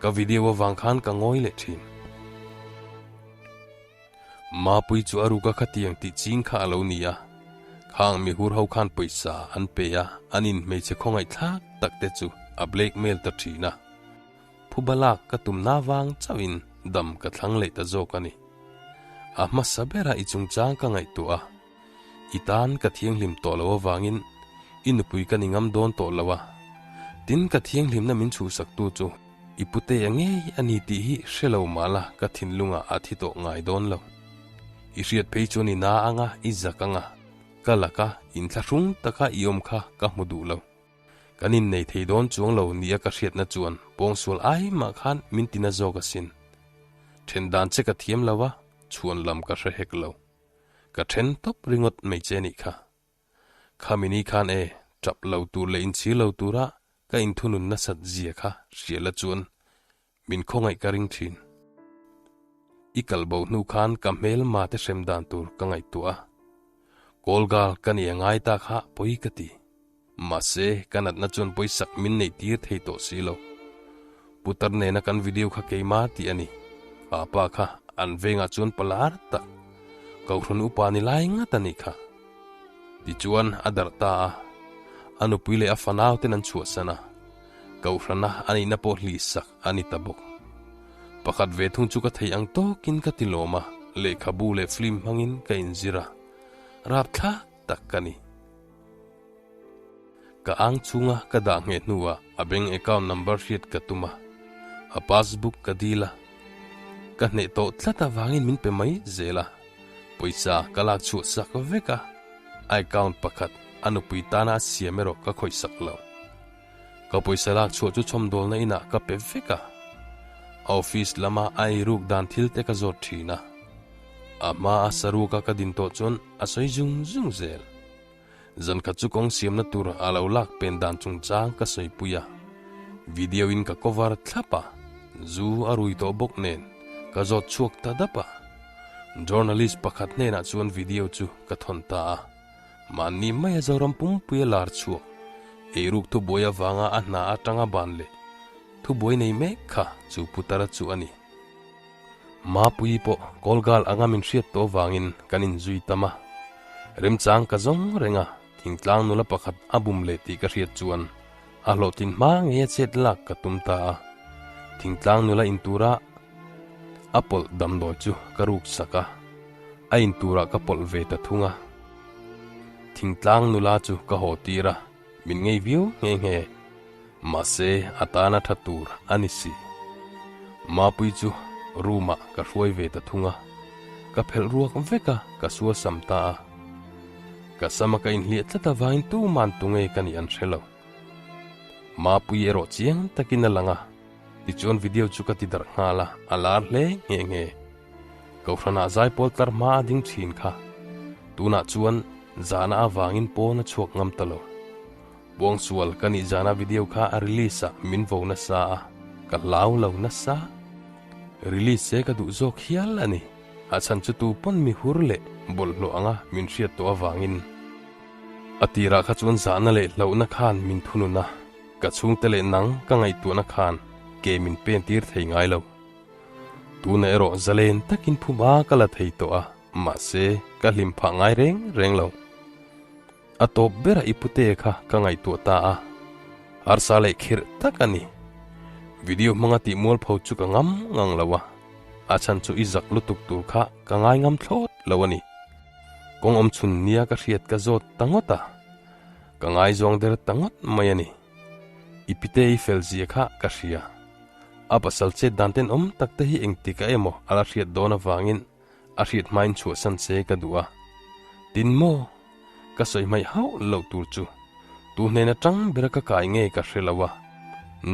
Ka video avang khan ka ngawi leh thin. Mapui chu a ruka khatiang tih ching kha a lo ni a, khang mihur ho khan pawisa an pe a, an in hmeichhe khawngaih thlak tak te chu a blackmail ta thin a. Phuba lak ka tumna vang chauhin dam ka thlang leh ta zawk a ni. A hmasa bera i chungchang ka ngaihtuah a, I tan ka thianghlim tawh lo avangin i nupui ka ni ngam dawn tawh lo a, tin ka thianghlimna min chhuhsaktu chu i putea ngei a ni tih hi hre lo mah la ka thinlungah a thi tawh ngai dawn lo. I hriat phei chuan i na anga i zak anga ka laka inthlahrung taka i awm kha ka hmu duh lo. Kan innei thei dawn chuang lo nia ka hriatna chuan pawngsual ai mah khan min tina zawk asin. Then dan che ka thiam lo a, chhuan lam ka hre hek lo. Ka then tawp ringawt mai che nih kha. Khami ni khan e, tap lo tur leh inchhir lo tura ka inthunun nasat zia kha hria la chuan min khawngaih ka ring thin. I kal bo hnu khan ka hmelma te hrem dan tur ka ngaihtuah a. Kawlgal ka ni a ngai ta kha pawi ka ti. Mahse, ka natna chuan pawisak min neih tir thei tawh si lo. Putar nena kan video kha keimah tih a ni. Papa kha an vengah chuan palar tak, Kohhran upa ni lai ngat a nih kha. Tichuan a darh ta a, a nupui leh a fanau ten an chhuahsan a, Kohhrana a nihna pawh hlihsak a ni ta bawk. Pakhat ve thung chu ka thei ang tawkin ka ti lawm a. lehkhabu leh film hmangin ka inzir a, rapthlak tak ka ni. Ka ang chhunga ka dah ngheh hnuah a bank account number hriat ka tum a, a passbook ka dil a, ka hneh tawh tlat avangin min pe mai zel a, pawisa ka lak chhuah sak vek a, a account pakhat a nupui tana a siam erawh ka khawih sak lo. Ka pawisa lak chhuah chu chhawmdawlna inah ka pe vek a, a office lama a eiruk dan thil te ka zawt thin a, a hma a saruaka ka din tawh chuan a sawi zung zung zel. Zan khat chu kawng siamna tur a lo lak pen dan chungchang ka sawipui a, video in ka cover thlap a, zu a rui tawh bawk nen ka zawt chhuak ta dap a. Journalist pakhat hnenah chuan video chu ka thawn ta a, mahni maia Zoram pumpuia lar chhuak, eiruk thubuai avanga a hna atanga ban leh thubuai nei mek kha chu Putara chu a ni. Mapuii pawh Kawlgal anga min hriat tawh vangin kan inzui tam a, remchang ka zawng reng a, thingtlang nula pakhat a bum leh tih ka hriat chuan a hlawhtlin hma ngei a chet lak ka tum ta a, thingtlang nula intura a pawlh damdawi chu ka ruk sak a, a inturah ka pawlh ve ta thung a, thingtlang nula chu ka haw tir a. Min ngei viau nghe nghe. Mahse, a tana tha tur a ni si. Mapui chu room ah ka hruai ve ta thung a. Ka phelh ruak vek a, ka sual sam ta a. Ka sama ka inhliah tlat avangin tuman tunge ka nih an hre lo. Mapui erawh chiang takin a lang a, tichuan video chu ka ti darh nghal a, a lar hle nghe nghe. Kohhranah zaipawl tlar hma a ding thin kha. Tunah chuan zahna avangin pawn a chhuak ngam ta lo. Puangsual ka nih zana video kha a release ah min vo nasa a, ka hlau lo nasa. Release se ka duh zawk hial a ni. A chhan chu tu pawn mi hur leh bawlhhlawh anga min hriat tawh avangin. A tirah kha chuan zahna leh hlauhna khan min thunun a, ka chhungte leh nang ka ngaihtuahna khan ke min pen tir thei ngai lo. Tuna erawh zalen takin phuma ka la thei tawh a, mahse ka hlim phah ngai reng reng lo. A tawp bera i pute kha ka ngaihtuah ta a, harsa leh khirh tak a ni. Video hmanga tih mualpho chu ka ngam ngang lo a, a chhan chu i zak lutuk tur kha ka ngai ngam thlawt lo a ni. Kawng awm chhun nia ka hriat ka zawt ta ngawt a, ka ngaizawng der ta ngawt mai a ni. I pite i fel zia kha ka hria. A pasal chet dan tenawm tak te hi engtik a emaw a la hriat dawn avangin a hriat hmain chhuahsan se ka duh a. Tin maw? Ka sawi hmaih hauh loh tur chu tu hnen atang bera ka kai nge ka hre lo a,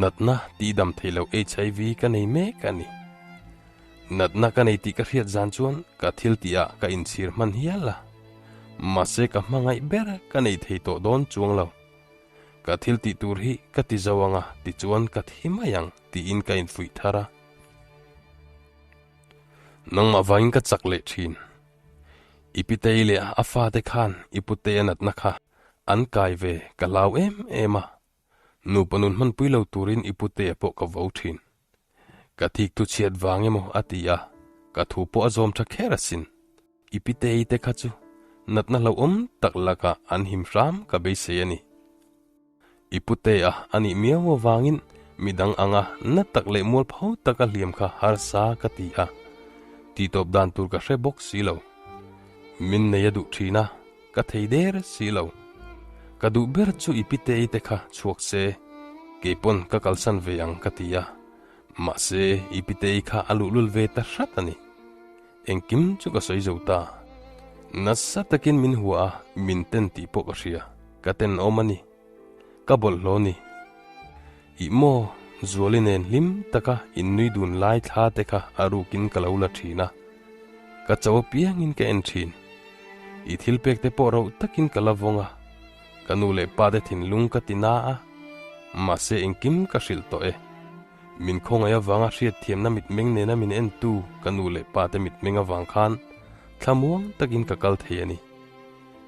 natna tihdam thei lo HIV ka nei mek a ni. Natna ka nei tih ka hriat zan chuan ka thil tihah ka inchhir hman hial a, mahse ka hmangaih ber ka nei thei tawh dawn chuang lo. Ka thil tih tur hi ka ti zo ang a, tichuan ka thi mai ang tiin ka infuih thar a. Nangmah vangin ka chak leh thin. I pitei leh a fate khan i putei a natna kha an kai ve ka hlau em em a. Nupa nun hmanpui lo turin i putea pawh ka vo thin. Ka thik thu chhiat vang emaw a ti a, ka thu pawh a zawm tha kher asin. I pitei te kha chu natna hlauhawm tak lakah an him hram ka beisei a ni. I putea a nih miau avangin midang anga na tak leh mualpho taka hliam kha harsa ka ti a, tihtawp dan tur ka hre bawk si lo. Min nei a duh thin a, Ka thei der si lo. Ka duh ber chu i pitei te kha chhuak se, keipawn ka kalsan ve ang ka ti a. Mahse, i pitei kha a luhlul ve ta hrat a ni. Engkim chu ka sawi zo ta. Nasa takin min hua a, min ten tih pawh ka hria. Ka tenawm a ni. Ka bawlhhlawh ni. Ih maw, Zuali nen hlim taka innui dun lai thla te kha a rukin ka lo la thin a. Ka cho apiangin ka en thin. I thil pek te pawh rauh takin ka la vawng a. Ka nu leh pa te thinlung ka ti na a. Mahse engkim ka hrilh tawh e. Min khawngaih avanga hriatthiamna mitmeng nena min entu ka nu leh pa te mitmeng avang khan thlamuang takin ka kal thei a ni.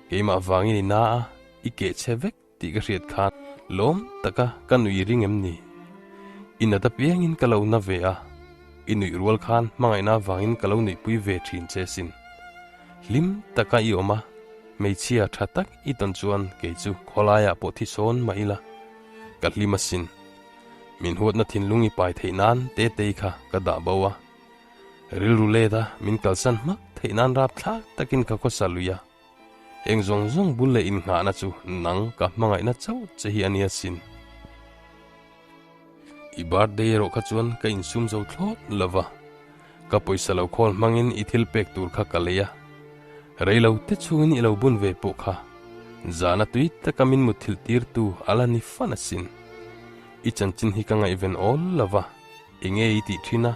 Keimah vangin i na a, i keh chhe vek tih ka hriat khan lawm taka ka nui ring em ni? I nat apiangin ka lo na ve a, i nuih rual khan hmangaihna avangin ka lo nuihpui ve thin che sin. Hlim taka i awm a, hmeichhia tha tak i tawn chuan kei chu khawlaiah pawh thi sawn mah ila, ka hlim asin. Min huatna thinlung i pai theih nan Tetei kha ka dah bo a. Rilru let a min kalsan hmak theih nan rapthlak takin ka khawsa lui a. Heng zawng zawng bul leh innghahna chu nang ka hmangaihna chauh che hi a nia sin. I birthday erawh kha chuan ka insum zo thlawt lo va, ka pawisa lo khawl hmangin i thil pek tur kha ka lei a. Rei lo te chungin i lo bun ve pawh kha zana tui taka min mutthilh tirtu a la ni fan asin. I chanchin hi ka ngaihven awl lo va, enge i tih thin a,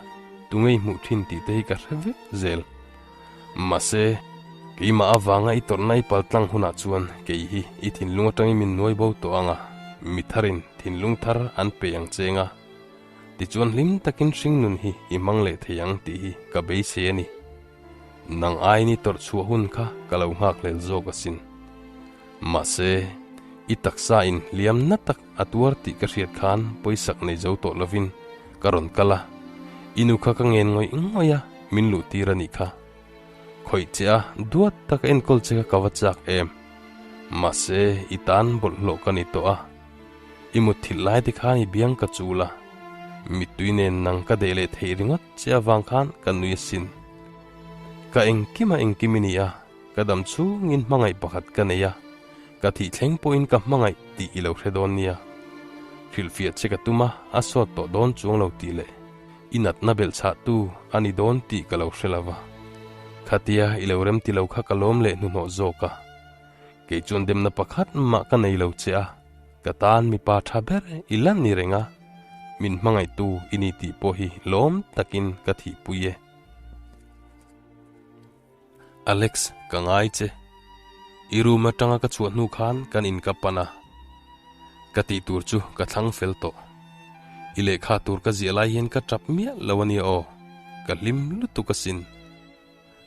tunge i hmuh thin tih te hi ka hre vek zel. Mahse, keimah avanga i tawrhna i paltlang hunah chuan kei hi i thinlung atangin min nuai bo tawh ang a, mi tharin thinlung thar an pe ang cheng a, tichuan hlim takin hringnun hi i hmang leh thei ang tih hi ka beisei a ni. Nang aiin i tawrh chhuah hun kha ka lo nghak hlel zawk asin. Mahse, i taksa in hliam na tak a tuar tih ka hriat khan pawisak nei zo tawh lovin ka rawn kal a, i nu kha ka ngen ngawih ngawih a, min luh tir a nih kha. Khawih che a, duat taka enkawl che kha ka va chak em. Mahse, i tan bawlhhlawh ka ni tawh a, i mutthilh lai te khan i biang ka chul a, mittui nen nang ka deh leh theih ringawt che avang khan ka nui asin. Ka engkim a engkim i ni a, ka dam chhungin hmangaih pakhat ka nei a, ka thih thleng pawhin ka hmangaih tih i lo hre dawn nia. Hrilhfiah che ka tum a, a sawt tawh dawn chuang lo tih leh i natna belh chhahtu a ni dawn tih ka lo hre lo va. Khatia i lo remti lo kha ka lawm leh hnuhnawh zawk a. Kei chuan demna pakhat mah ka nei lo che a, ka tan mipa tha ber i la ni reng a, min hmangaihtu i ni tih pawh hi lawm takin ka thihpui e. Alex, ka ngai che. I room atanga ka chhuah hnu khan kan in ka pan a, ka tih tur chu ka thlang fel tawh. I lehkha tur ka ziah lai hian ka tap miah lo a nia aw, ka hlim lutuk asin.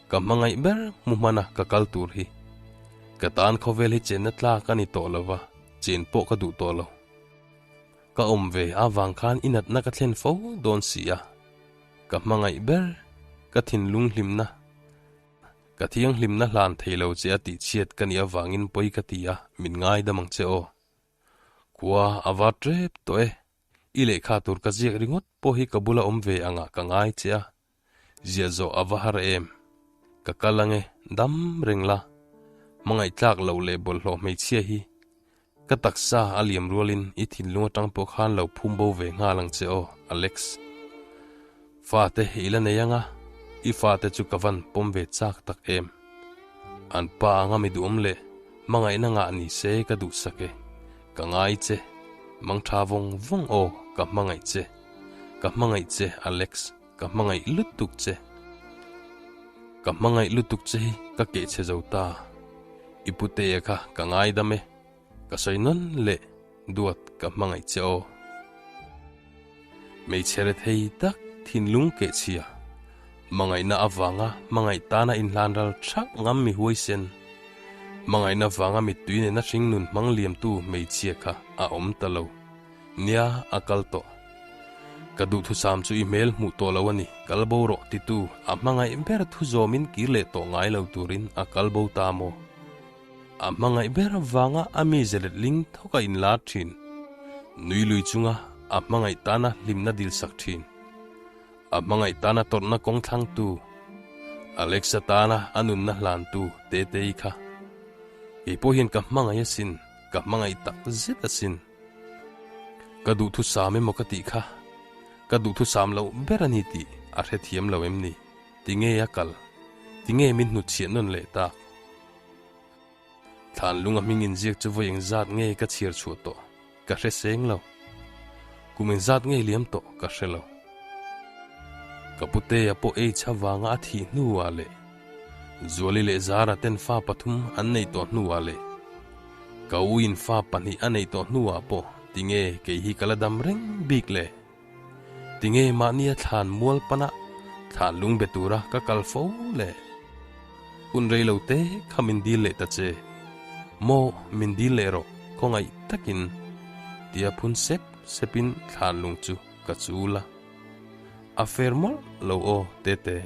Ka hmangaih ber hmu hmana ka kal tur hi. Ka tan khawvel hi chenna tlak a ni tawh lo va, chen pawh ka duh tawh lo. Ka awm ve avang khan i natna ka thlen fo dawn si a. Ka hmangaih ber, ka thinlung hlimna, ka thianghlimna hlan thei lo che a tihchhiat ka nih avangin pawi ka ti a, min ngaidam ang che aw. Khua a va tep tawh e, i lehkha tur ka ziak ringawt pawh hi ka bula awm ve angah ka ngai che a, Ziah zawh a va har em? Ka kal ange, dam reng la. Hmangaih tlak loh leh bawlhhlawh hmeichhia hi ka taksa a liam rualin i thinlung atang pawh khan lo phum bo ve nghal ang che aw, Alex. Fate i la nei anga, i fate chu ka van pawm ve chak tak em? An pa anga mi duhawm leh hmangaihna ngah ni se ka duhsak e. Ka ngai che, mangtha vawng vawng aw, ka hmangaih che. Ka hmangaih che, Alex. Ka hmangaih lutuk che. Ka hmangaih lutuk che hi ka keh chhe zo ta. I putea kha ka ngaidam e. Ka sawi nawn leh duat ka hmangaih che aw. Hmeichhe rethei tak thinlung keh chhia. Hmangaihna avanga hmangaih tana inhlan ral thak ngam mi huaisen. Hmangaihna vanga mittui nena hringnun hmang liamtu hmeichhia kha a awm ta lo. Nia, a kal tawh. Ka duhthusam chu i hmel hmuh tawh lo a ni, kal bo rawh titu a hmangaih ber thu zawmin kir leh tawh ngai lo turin a kal bo ta maw? A hmangaih ber avanga a mi zelet ling thawk a inlar thin. Nui lui chunga a hmangaih tana hlimna dilsak thin. A hmangaih tana tawrhna kawng thlangtu, Alexa tana a nunna hlantu Tetei kha. Kei pawh hian ka hmangaih asin, ka hmangaih tak zet asin. Ka duhthusam emaw ka tih kha, ka duhthusam loh ber a ni tih a hrethiam lo em ni? Tinge a kal? Tinge min hnutchhiah nawn leh tak? Thlanlung a hming inziak chu vawi engzat nge ka chhiar chhuah tawh ka hre seng lo. Kum engzat nge liam tawh ka hre lo. Ka putea pawh AIDS avanga a thih hnuah leh Zuali leh Zara ten fa pathum an neih tawh hnuah leh ka u in fa pahnih a neih tawh hnuah pawh tinge kei hi ka la dam reng bik le? Tinge mahnia thlan mual pana thlan lung be tura ka kal fo le? Hun rei lo te kha min dil leh ta che. Maw min dil leh rawh khawngaih takin tia phun sep sepin thlan lung chu ka chul a. A fer mawlh lo aw Tete.